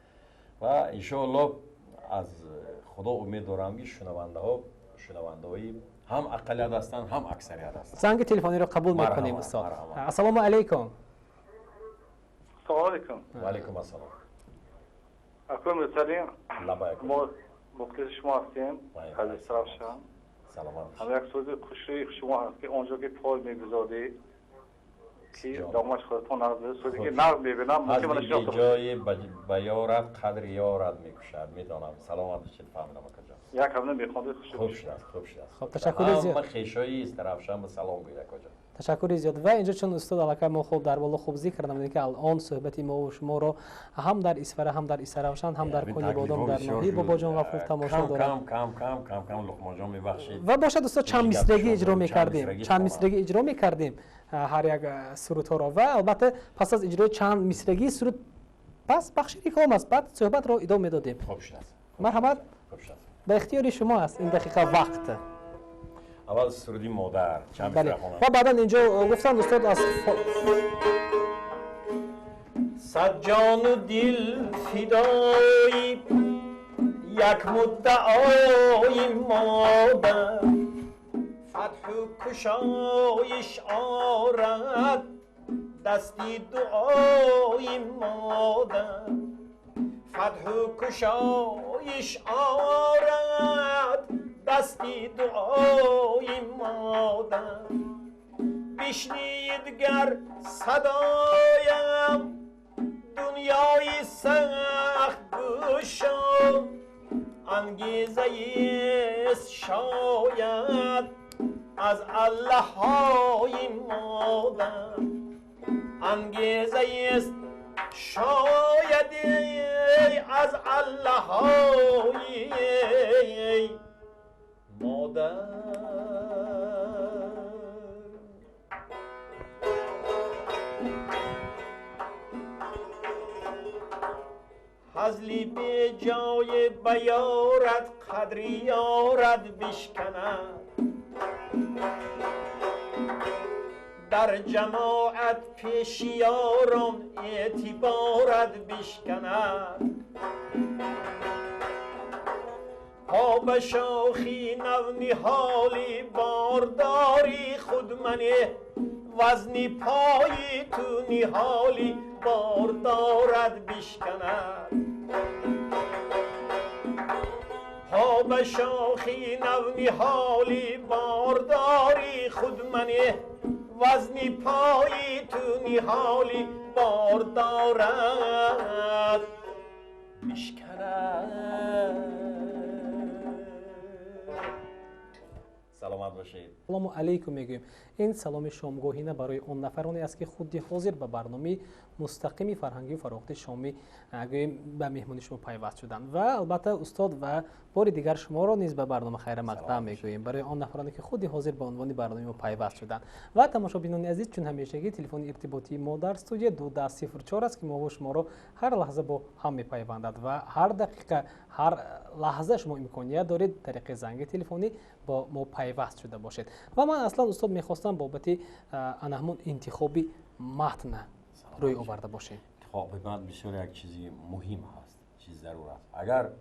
Ва иншоаллоҳ аз худо умед дорам ки шунавандаҳо шунавандаҳои ҳам ақаллият ҳастанд, ҳам аксарият ҳастанд. Занги телефониро қабул мекунем, устод. Ассалому алайкум. Ассалому алайкум. Ва алайкум ассалом. Акои Мирсалим, мо мухлиси шумо ҳастем, аз Истаравшан. Саломат бошед. Ҳам як суруди хушрӯи шумо ҳаст ки онҷо ки пой мегузорӣ, ки домаш худатон нағз, суруде ки нағз мебинам, мумкин ман шинохта ҷои ба ёрат қадри ёрат мекушад, медонам. Саломат бошед, фаҳмидам акаҷон. Як ҳамна мехондед, хуш хуб шудааст, хуб шудааст. Хуб, ташаккури зиёд. Ҳама хешои Истаравшан ба салом гӯед акаҷон. Ташаккури зиёд. Ва инҷо чун устод аллакай мо хуб дар боло хуб зикр намудем ки алон суҳбати мо ва шуморо ҳам дар Исфара, ҳам дар Истаравшан, ҳам дар Конибодом, дар ноҳияи Бобоҷон Ғафуров тамошо доранд. Кам кам кам кам Луқмонҷон мебахшед. Ва бошад устод, чанд мисрагӣ иҷро мекардем, чанд мисрагӣ иҷро мекардем ҳар як сурудҳоро. Ва албатта пас аз иҷрои чанд мисрагии суруд пас бахши реклам аст, баъд суҳбатро идома медодем. Хуб шудааст. Марҳамат, хуб шудааст. Ба ихтиёри шумо аст ин дақиқа вақт. Аввал суруди модар чанд мисра хонам. Ва баъдан инҷо гуфтанд устод аз сад ҷону дил фидои як муддаои модар, фатҳу кушоиш орад дасти дуои модар, фатҳу кушоиш орад дасти дуои модар. Бишнид гар садоям дунёи сахт гӯшон, ангезаест шояд аз аллаҳои модар, ангезаест шояд аз аллаҳои модар. Ҳазли беҷои ба ёрат қадри ёрат бишканад, дар ҷамоат пеши ёрон эътиборат бишканад. По ба шохи навниҳоли бордори худ манеҳ, вазни пои ту ниҳоли бордорат бишканад. По ба шохи навниҳоли бордори худ манеҳ, вазни пои ту ниҳоли бордорат бишканад. Саломат бошед. Салому алайкум мегӯем. Ин саломи шомгоҳина барои он нафароне аст, ки худи ҳозир ба барномаи мустақими фарҳангию фароғати шомӣ, гӯем, ба меҳмони шумо пайваст шуданд. Ва албатта, устод, ва бори дигар шуморо низ ба барнома хайрамақдам мегӯем барои он нафароне, ки худи ҳозир ба унвони барномаи мо пайваст шуданд. Ва тамошобинони азиз, чун ҳамешагӣ, телефони иртиботии мо дар студия 1204 аст, ки мо шуморо ҳар лаҳза бо ҳам мепайвандад ва ҳар дақиқа, ҳар лаҳза шумо имконият доред тариқи занги телефонӣ бо мо пайваст шуда бошед. Ва ман аслан, устод, мехостам бобати ана ҳамон интихоби матн рӯй оварда бошем. Интихоби матн бисёр як чизи муҳим ҳаст, чизи зарур аст. Агар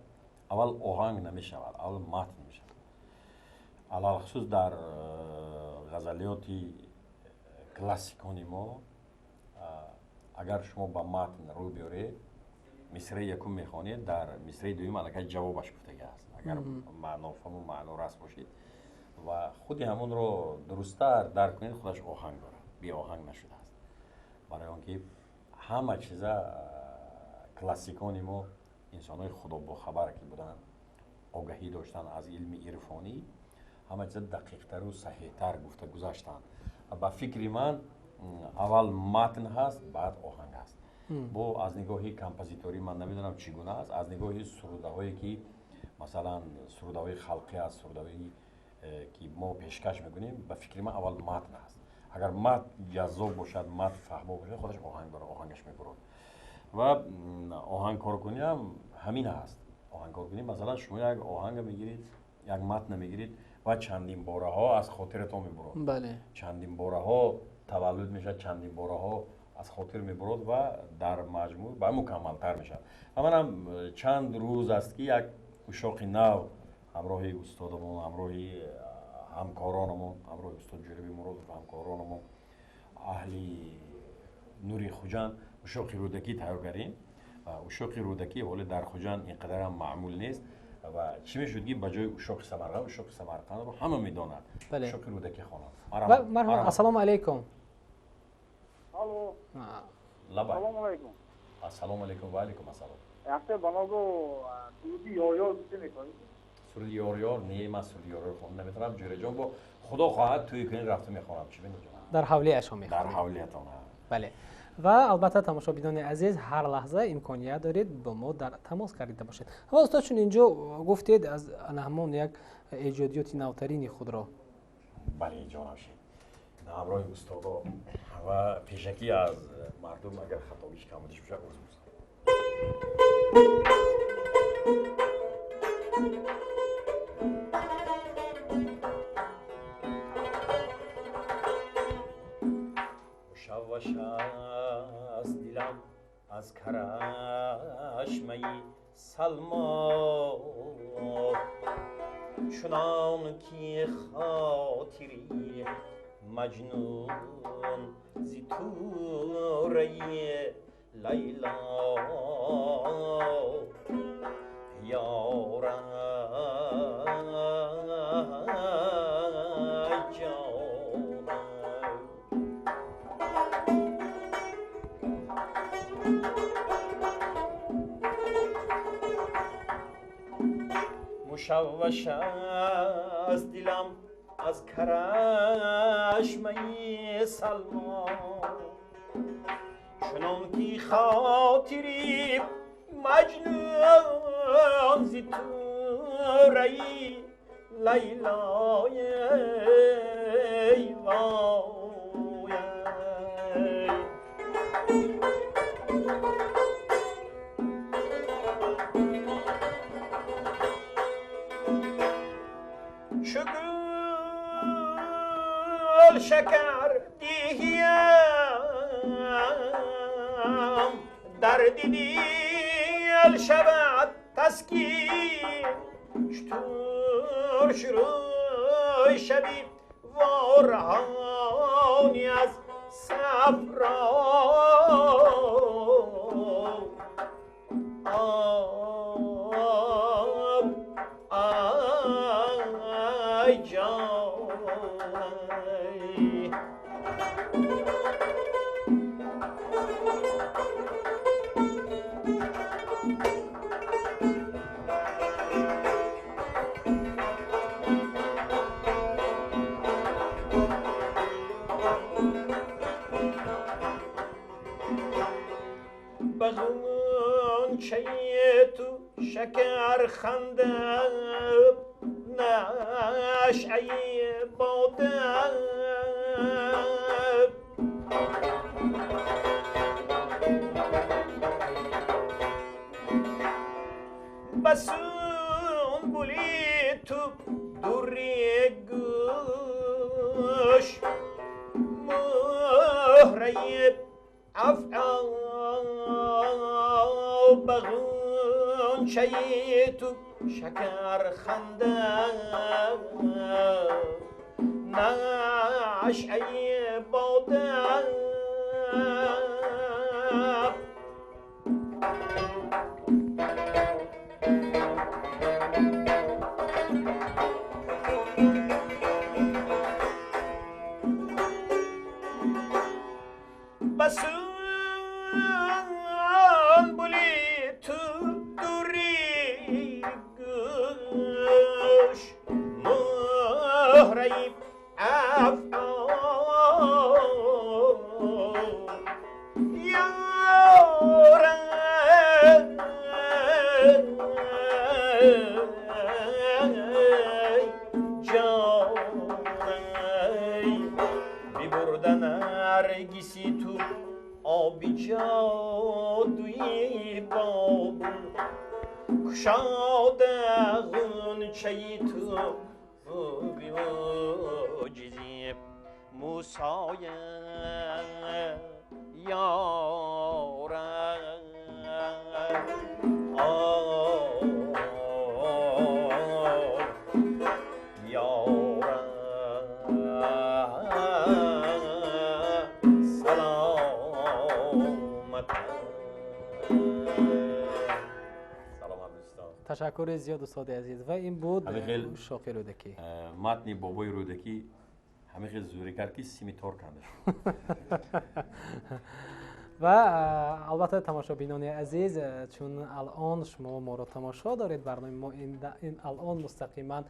аввал оҳанг намешавад, аввал матн мешавад. Алалхусус дар ғазалиёти классикони мо, агар шумо ба матн рӯ биёред, мисраи якум мехонед, дар мисраи дуюм аллакай ҷавобаш гуфтага аст, агар маънофаҳму маънорас бошед ва худи ҳамонро дурусттар дарк кунед, худаш оҳанг дорад, беоҳанг нашудааст. Барои он ки ҳама чиза классикони мо, инсонҳои худобохабар ки буданд, огаҳӣ доштанд аз илми ирфонӣ, ҳама чиза дақиқтару саҳеҳтар гуфта гузаштанд. Ба фикри ман, аввал матн ҳаст, баъд оҳанг аст. Бо аз нигоҳи композиторӣ ман намедонам, чӣ гуна аст, аз нигоҳи сурудаҳое ки, масалан, сурудаҳои халқӣ аст, сурудаҳои ки мо пешкаш мекунем, ба фикри ман, аввал матн аст. Агар матн ҷаззоб бошад, матн фаҳмо бошад, худаш оҳанг дорад, оҳангаш мебурад. Ва оҳангкоркуниам ҳамин аст. Оҳангкоркунӣ, масалан, шумо як оҳанга мегиред, як матна мегиред ва чандин бораҳо аз хотиратон мебурад, чандин бораҳо таваллуд мешавад, чандин бораҳо аз хотир мебурад ва дар маҷмӯъ ба мукаммалтар мешавад. Ва манам чанд рӯз аст, ки як ушоқи нав ҳамроҳи устодамон, ҳамроҳи ҳамкоронамон, ҳамроҳи устод Ҷӯраби Муродов, ҳамкоронамон, аҳли Нури Хуҷанд, ушоқи Рӯдакӣ тайёр кардем. Ушоқи Рӯдакӣ ҳоле дар Хуҷанд ин қадарам маъмул нест. Ва чӣ мешуд, ки ба ҷои ушоқи Самарқанд, ушоқи Самарқандро ҳама медонад, ушоқи Рӯдакӣ хонам. Марҳабо, ассалому алайкум. Алло. Лабай. Ассалому алайкум. Ассалому алайкум, ва алайкум ассалом. Якте баного суруди ёр-ёр гуфта метавонед? Суруди ёр-ёр? Не, ман суруди ёр-ёр хонда наметавонам, Ҷӯраҷон. Бо худо хоҳад, тӯй кунед, рафта мехонам. Чӣ бинед? Дар ҳавлиашон мехонем. Дар ҳавлиятон. Бале, ва албатта, тамошобинони азиз, ҳар лаҳза имконият доред бо мо дар тамос кардида бошед. Ва устод, чун инҷо гуфтед, аз ҳамон як эҷодиёти навтарини худро. Бале, ҷонам шед, ҳамроҳи устодо ва пешакӣ аз мардум агар хатогиш, камудиш бошад, узр мехоҳам. Мушавваш аст дилам аз карашмаи Салмо, чунон ки хотири Маҷнун зи тураи Лайло. Ёрай ҷонам, мушавваш аст дилам аз карашмаи Салмо, чунон ки хотири Маҷнун зи тураи Лайлои вой. Чу гул шакар диҳиям, дарди дил шавад таскин, чутур шурӯй шави ворҳони аз сафро об. Ай ҷонай. به غنچه تو شکر خنده نشعه باده به سنبولی تو دوری گوش مهره افعا به غنچه تو شکر خنده نشعه باده به سنبولی تو دوری گوش مهره افعا یارم جانم ببردن نرگسی تو آبی جادوی بابل کشاده غنچه تو معجزه موسای یارم Ташаккури зиёд, устоди азиз. Ва ин буд Шоқи Рӯдакӣ. Матни бобои Рӯдакӣ ҳамин хел зӯрӣ кард, ки сими тор канда шуд. Ва албатта, тамошобинони азиз, чун алон шумо моро тамошо доред, барномаи мо ин алон мустақиман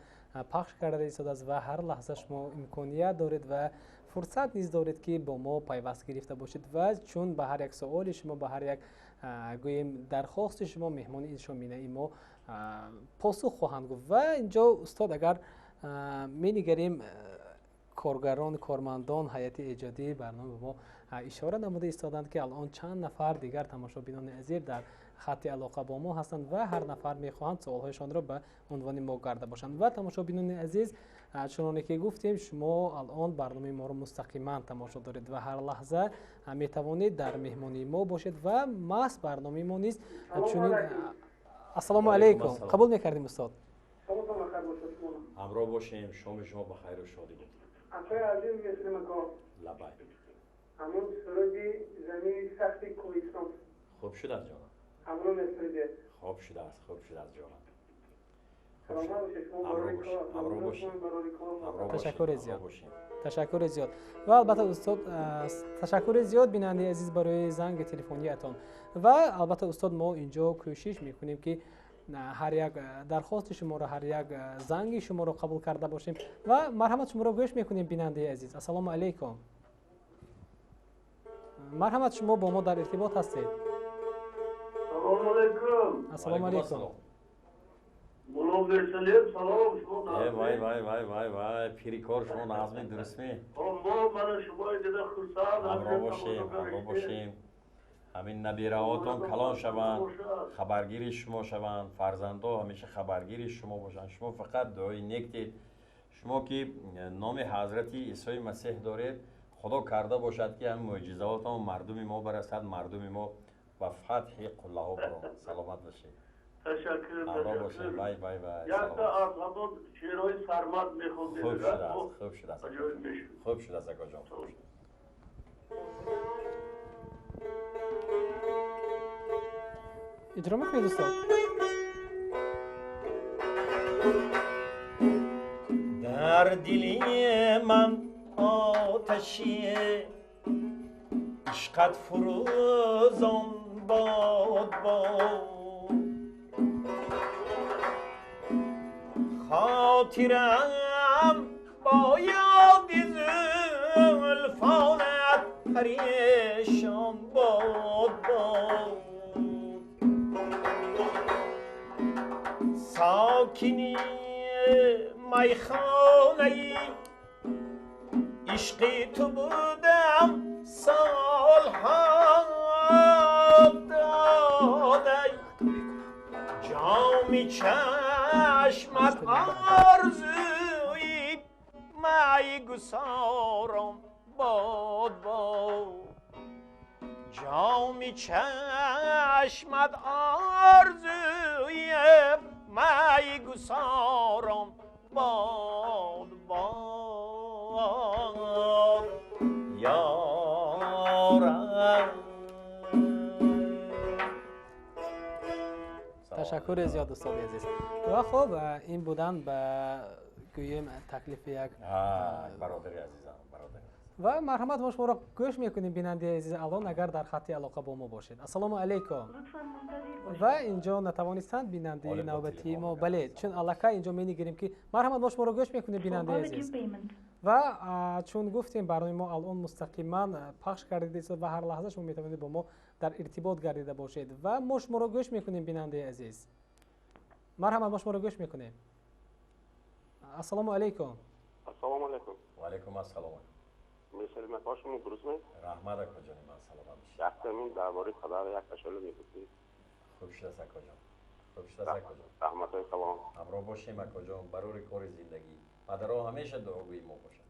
пахш карда истодааст ва ҳар лаҳза шумо имконият доред ва фурсат низ доред, ки бо мо пайваст гирифта бошед. Ва чун ба ҳар як суоли шумо, ба ҳар як, гӯем, дархости шумо меҳмони ин шоминаи мо посух хоҳанд гуфт. Ва инҷо, устод, агар менигарем, коргарон, кормандон, ҳайати эҷодии барнома ба мо ишора намуда истоданд, ки алон чанд нафар дигар тамошобинони азиз дар хатти алоқа бо мо ҳастанд ва ҳар нафар мехоҳанд суолҳояшонро ба унвони мо карда бошанд. Ва тамошобинони азиз, чуноне ки гуфтем, шумо алон барномаи моро мустақиман тамошо доред ва ҳар лаҳза метавонед дар меҳмонии мо бошед. Ва маҳз барномаи мо низ чунин. Ассалому алайкум, қабул мекардем, устод. Ҳамроҳ бошем. Шоми шумо ба хайру шодӣ буд. Акои азиз Муслим ака. Лабай. Ҳамун суруди замини сахти кӯҳистон. Хуб шудааст, ҷонам. Ҳамун месуруде. Хуб шудааст, хуб шудааст, ҷонам. Саломат бошед шумо. Ҳамроҳ бошем. Ташаккури зиёд, ташаккури зиёд. Ва албатта, устод, ташаккури зиёд, бинандаи азиз, барои занги телефониятон. Ва албатта, устод, мо инҷо кӯшиш мекунем, ки ҳар як дархости шуморо, ҳар як занги шуморо қабул карда бошем. Ва марҳамат, шуморо гӯш мекунем, бинандаи азиз. Ассалому алайкум, марҳамат, шумо бо мо дар иртибот ҳастед. Салому алайкум. Ассалому алайкум. Мулло Мирсалим, салом, шумо. Вай, вай, вай, вай, вай, пирикор, шумо нағзми, дурустми? Мо мана шумои дида хурсанд. Ҳамроҳ бошем, ҳамроҳ бошем. Ҳамин набираҳотон калон шаванд, хабаргири шумо шаванд, фарзандо ҳамеша хабаргири шумо бошанд. Шумо фақат дуои нек диҳед. Шумо ки номи ҳазрати Исои Масеҳ доред, Худо карда бошад, ки ҳамин мӯъҷизаотон мардуми мо барасад, мардуми мо ба фатҳи қуллаҳо баромад. Саломат бошед. Ташаккур. Ҳамроҳ бошед. Вай, вай, вай. Якта аз ҳамон шеърҳои Сармад мехондед. Хуб шудааст, хуб шудааст, хуб шудааст, акоҷон, хуб шудааст. Иҷро мекунед, устод? Дар дили ман оташи ишқат фурӯзон бод бод, хотирам бо ёди зулфонат парешон бод бод. Сокини майхонаи ишқи ту будам солҳо додай, ҷоми чашмат орзуи майгусорон бод бод, ҷоми чашмат орзуи майгусорон бод бод, ёрам. Ташаккури зиёд, устоди азиз. Ва хуб, ин будан ба гӯем таклифи як бародари азизам, бародари. Ва марҳамат, мо шуморо гӯш мекунем, бинандаи азиз, алон агар дар хатти алоқа бо мо бошед. Ассалому алайкум. Ва инҷо натавонистанд бинандаи навбатии мо, бале, чун аллакай инҷо менигарем ки марҳамат, мо шуморо гӯш мекунем, бинандаи азиз. Ва чун гуфтем, барномаи мо алон мустақиман пахш гардида истод ва ҳар лаҳза шумо метавонед бо мо дар иртибот гардида бошед ва мо шуморо гӯш мекунем, бинандаи азиз. Марҳамат, мо шуморо гӯш мекунем. Ассалому алайкум. Ассалому алайкум. Ва алайкум ассалом. Мирсалим ака, шумо дурустме? Раҳмат, акоҷони ман, саломат бошед. Яктамин дар бораи падар як ашъола мегуфтед. Хуб шудааст, акоҷон, хуб шудааст, акоҷон. Раҳматҳои калон. Ҳамроҳ бошем, акоҷон, барори кори зиндагӣ. Падарҳо ҳамеша дуогӯи мо бошанд.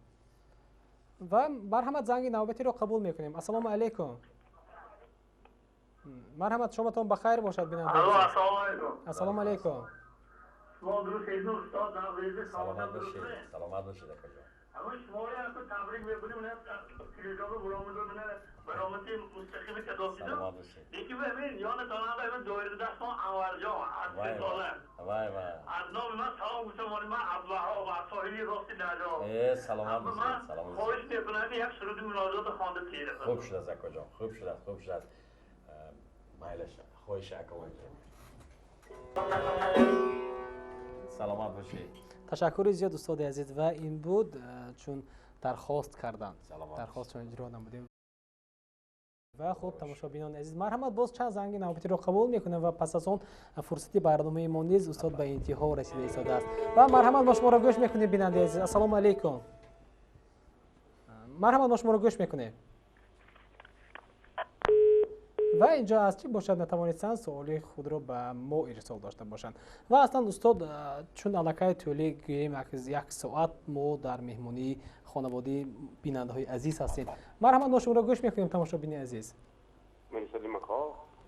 Ва марҳамат, занги навбатиро қабул мекунем. Ассалому алайкум. Марҳамат, шоматон бахайр бошад, бинандаи азиз. Ассалому алайкум. Ассалому алайкум. Шумо дуруст ҳестед, устод? Саломат бошед, саломат бошед, акоҷон. Ама шуморо як табрик мекунем, телевизионро буромиду баромади мустақими кадосиду. Саломат бошед. Лекин ҳамин ёна донанда ҳамин доираи дастон Анварҷон аз Сетола. Вай вай. Аз номи ман салом гуфтам, ман Абдуваҳоб аз соҳили рости дарё. Саломат бошед, саломат бошед. Хоҳиш мекунам як суруди муножотро хонда тиед. Хуб шудааст, акоҷон, хуб шудааст, хуб шудааст. Майлаш, хоҳиши ако иҷро. Саломат бошед. Ташаккури зиёд, устоди азиз. Ва ин буд, чун дархост карданд, дархостшон иҷро намудем. Ва хуб, тамошобинони азиз, марҳамат, боз чанд занги навбатиро қабул мекунем ва пас аз он фурсати барномаи мо низ, устод, ба интиҳо расида истодааст. Ва марҳамат, мо шуморо гӯш мекунем, бинандаи азиз. Ассалому алайкум. Марҳамат, мо шуморо гӯш мекунем. Ва инҷо аз чӣ бошад, натавонистанд суоли худро ба мо ирсол дошта бошанд. Ва аслан, устод, чун аллакай тӯли гӯем як соат мо дар меҳмонии хонаводаи бинандаҳои азиз ҳастем. Марҳамат, мо шуморо гӯш мекунем, тамошобини азиз. Мирсалим ака.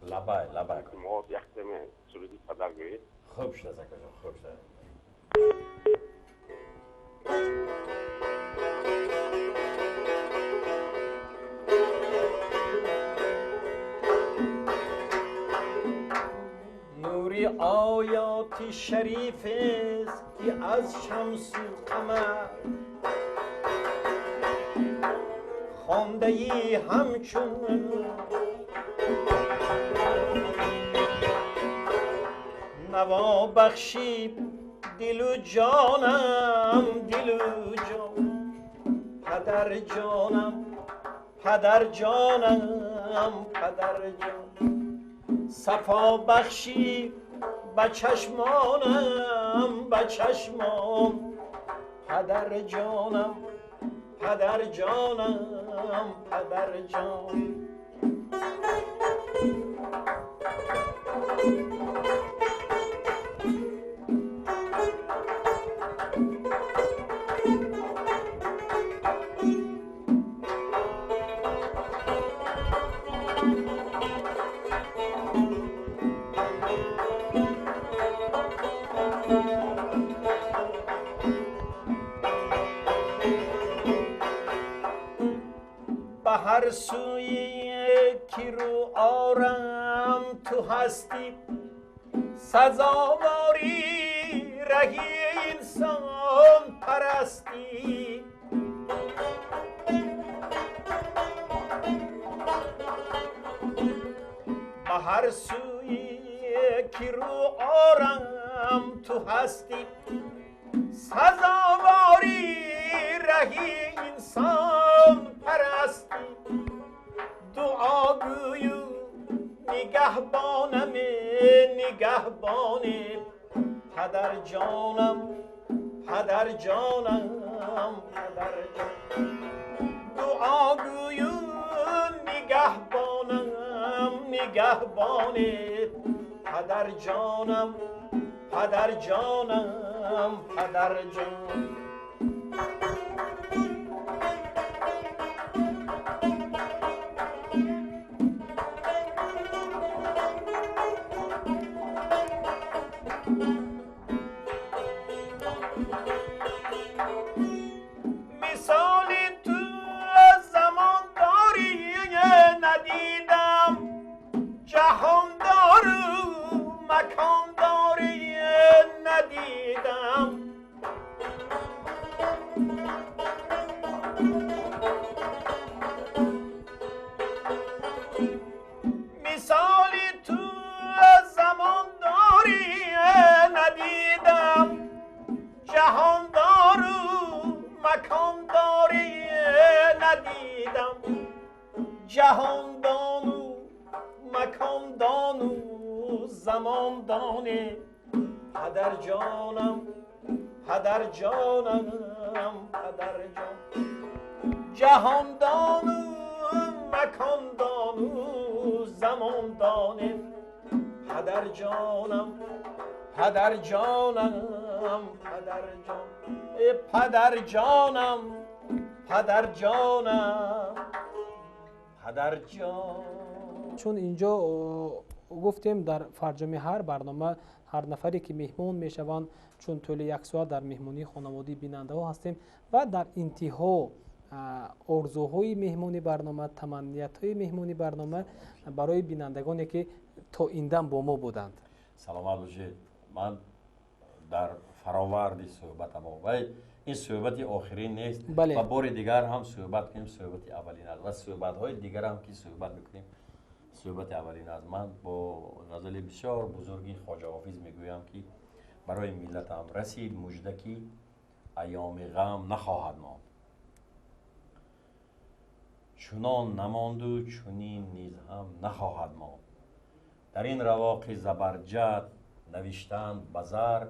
Лабай, лабай. Мо яктаме суруди падар гӯед. Хуб шудааст, акоҷон, хуб шудааст. Нури оёти шариф аст, ки аз шамсу қамар хондаи ҳамчун наво бахшид дилу ҷонам, дилу ҷон, падар ҷонам, падар ҷонам, падар ҷон, сафо бахшид ба чашмонам, ба чашмон, падар ҷонам, падар ҷонам, падар ҷон. Ба ҳар сӯе ки рӯ орам ту ҳастӣ, сазовори раҳи инсон парастӣ. Ба ҳар сӯе ки рӯ орам ту ҳастӣ, сазовори раҳи инсон парастӣ. Дуогӯю нигаҳбонаме, нигаҳбоне Падар ҷонам, падар ҷонам, падар ҷон. Дуогӯю нигаҳбонам, нигаҳбоне. Падар ҷонам, падар ҷонам, падар ҷон. Мисоли ту замондорӣ надидам, ҷаҳондору макондорӣ надидам. Мисоли ту замондорӣ надидам, ҷаҳондору макондорӣ надидам. Ҷаҳондону макондону замондоне. Падар ҷонам, падар ҷонам, падар ҷон. Ҷаҳондону макондону замондоне. Падар ҷонам, падар ҷонам, падар ҷон. Падар ҷонам, падар ҷонам, падар ҷон. Чун инҷо гуфтем, дар фарҷоми ҳар барнома ҳар нафаре ки меҳмон мешаванд, чун тӯли як соат дар меҳмонии хонаводии бинандаҳо ҳастем ва дар интиҳо орзуҳои меҳмони барнома, таманниятҳои меҳмони барнома барои бинандагоне ки то ин дам бо мо буданд. Саломат бошед. Ман дар фароварди суҳбатамо, вай ин суҳбати охирин нест ва бори дигар ҳам суҳбат кунем, суҳбати аввалин аст ва суҳбатҳои дигар ҳам ки суҳбат мекунем, суҳбати аввалин аст. Ман бо ғазали бисёр бузурги Хоҷа Ҳофиз мегӯям, ки барои миллатам расид мужда, ки айёми ғам нахоҳад монд, чунон намонду чунин низ ҳам нахоҳад монд. Дар ин равоқи забарҷад навиштанд ба зар,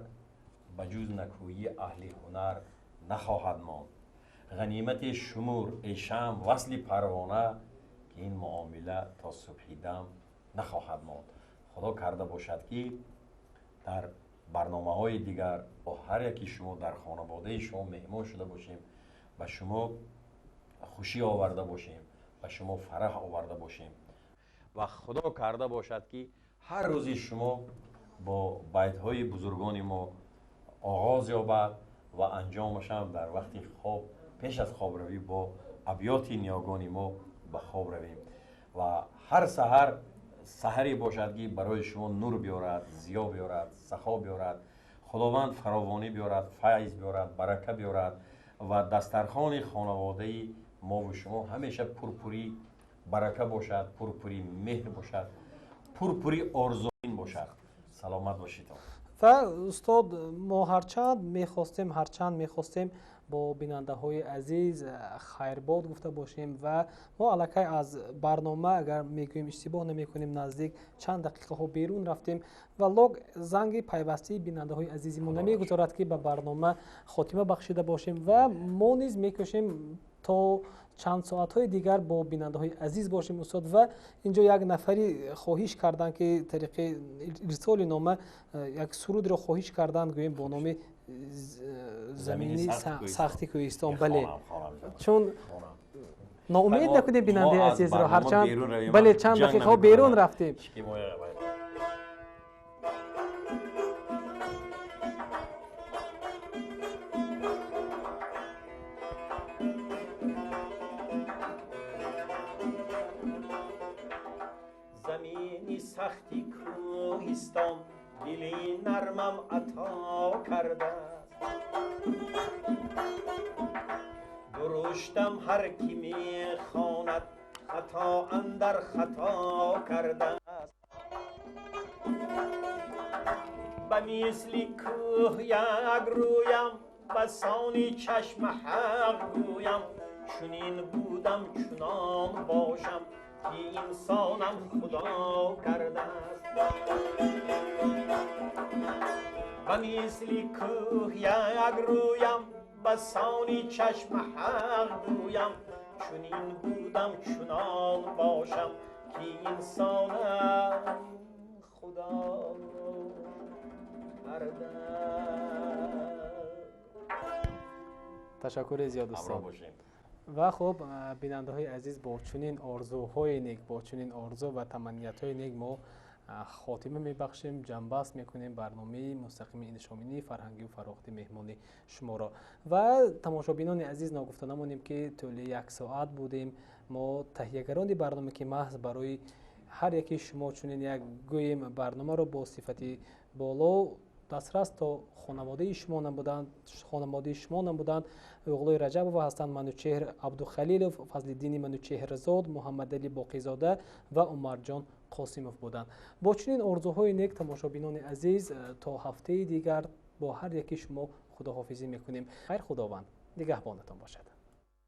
ба ҷуз накӯии аҳли ҳунар нахоҳад монд. Ғанимати шумур эй шамъ васли парвона, ки ин муомила то субҳи дам нахоҳад монд. Худо карда бошад, ки дар барномаҳои дигар бо ҳар яки шумо дар хонаводаи шумо меҳмон шуда бошем, ба шумо хушӣ оварда бошем, ба шумо фараҳ оварда бошем ва Худо карда бошад, ки ҳар рӯзи шумо бо байтҳои бузургони мо оғоз ёбад ва анҷомашам дар вақти хоб, пеш аз хобравӣ бо абёти ниёгони мо ба хоб равем ва ҳар саҳар саҳаре бошад, ки барои шумо нур биёрад, зиё биёрад, сахо биёрад, Худованд фаровонӣ биёрад, файз биёрад, барака биёрад ва дастархони хонаводаи мову шумо ҳамеша пурпури барака бошад, пурпури меҳр бошад, пурпури орзуин бошад. Саломат бошед. Ва устод, мо ҳарчанд мехостем, ҳарчанд мехостем бо бинандаҳои азиз хайрбод гуфта бошем ва мо аллакай аз барнома, агар мегӯем, иштибоҳ намекунем, наздик чанд дақиқаҳо берун рафтем ва лог занги пайвастии бинандаҳои азизи мо намегузорад, ки ба барнома хотима бахшида бошем ва мо низ мекӯшем то чанд соатҳои дигар бо бинандаҳои азиз бошем, устод. Ва инҷо як нафари хоҳиш карданд, ки тариқи ирсоли нома як сурудро хоҳиш карданд, гӯем, бо номи «Замини сахти кӯҳистон». Бале, чун ноумед накунем бинандаи азизро, ҳарчанд, бале, чанд дақиқаҳо берун рафтем. Замини сахти кӯҳистон дили нармам ато кардааст. Дуруштам ҳар ки мехонад, хато андар хато кардааст. Ба мисли кӯҳ як рӯям, ба сони чашма ҳақ гӯям, чунин будам, чунон бошам. Ки инсонам Худо кардааст. Ба мисли кӯҳ як рӯям, ба сони чашм ҳақ гӯям, чунин будам, чунон бошам, ки инсонам Худо кардааст. Ташаккури зиёд, устод. Ва хуб, бинандаҳои азиз, бо чунин орзуҳои нек, бо чунин орзу ва таманниятҳои нек мо хотима мебахшем, ҷамъбаст мекунем барномаи мустақими иншоминии фарҳангию фароғати меҳмони шуморо. Ва тамошобинони азиз, ногуфта намонем, ки тӯли як соат будем мо таҳиягарони барнома, ки маҳз барои ҳар яки шумо чунин як гӯем барномаро бо сифати боло дастрас то хонаводаи шумо набуданд, хонаводаи шумо набуданд. Уғлои Раҷабова ҳастанд, Манучеҳр Абдухалилов, Фазлиддини Манучеҳрзод, Муҳаммадали Боқизода ва Умарҷон Қосимов буданд. Бо чунин орзуҳои нек, тамошобинони азиз, то ҳафтаи дигар бо ҳар яки шумо худоҳофизӣ мекунем. Хайр, Худованд нигаҳбонатон бошад.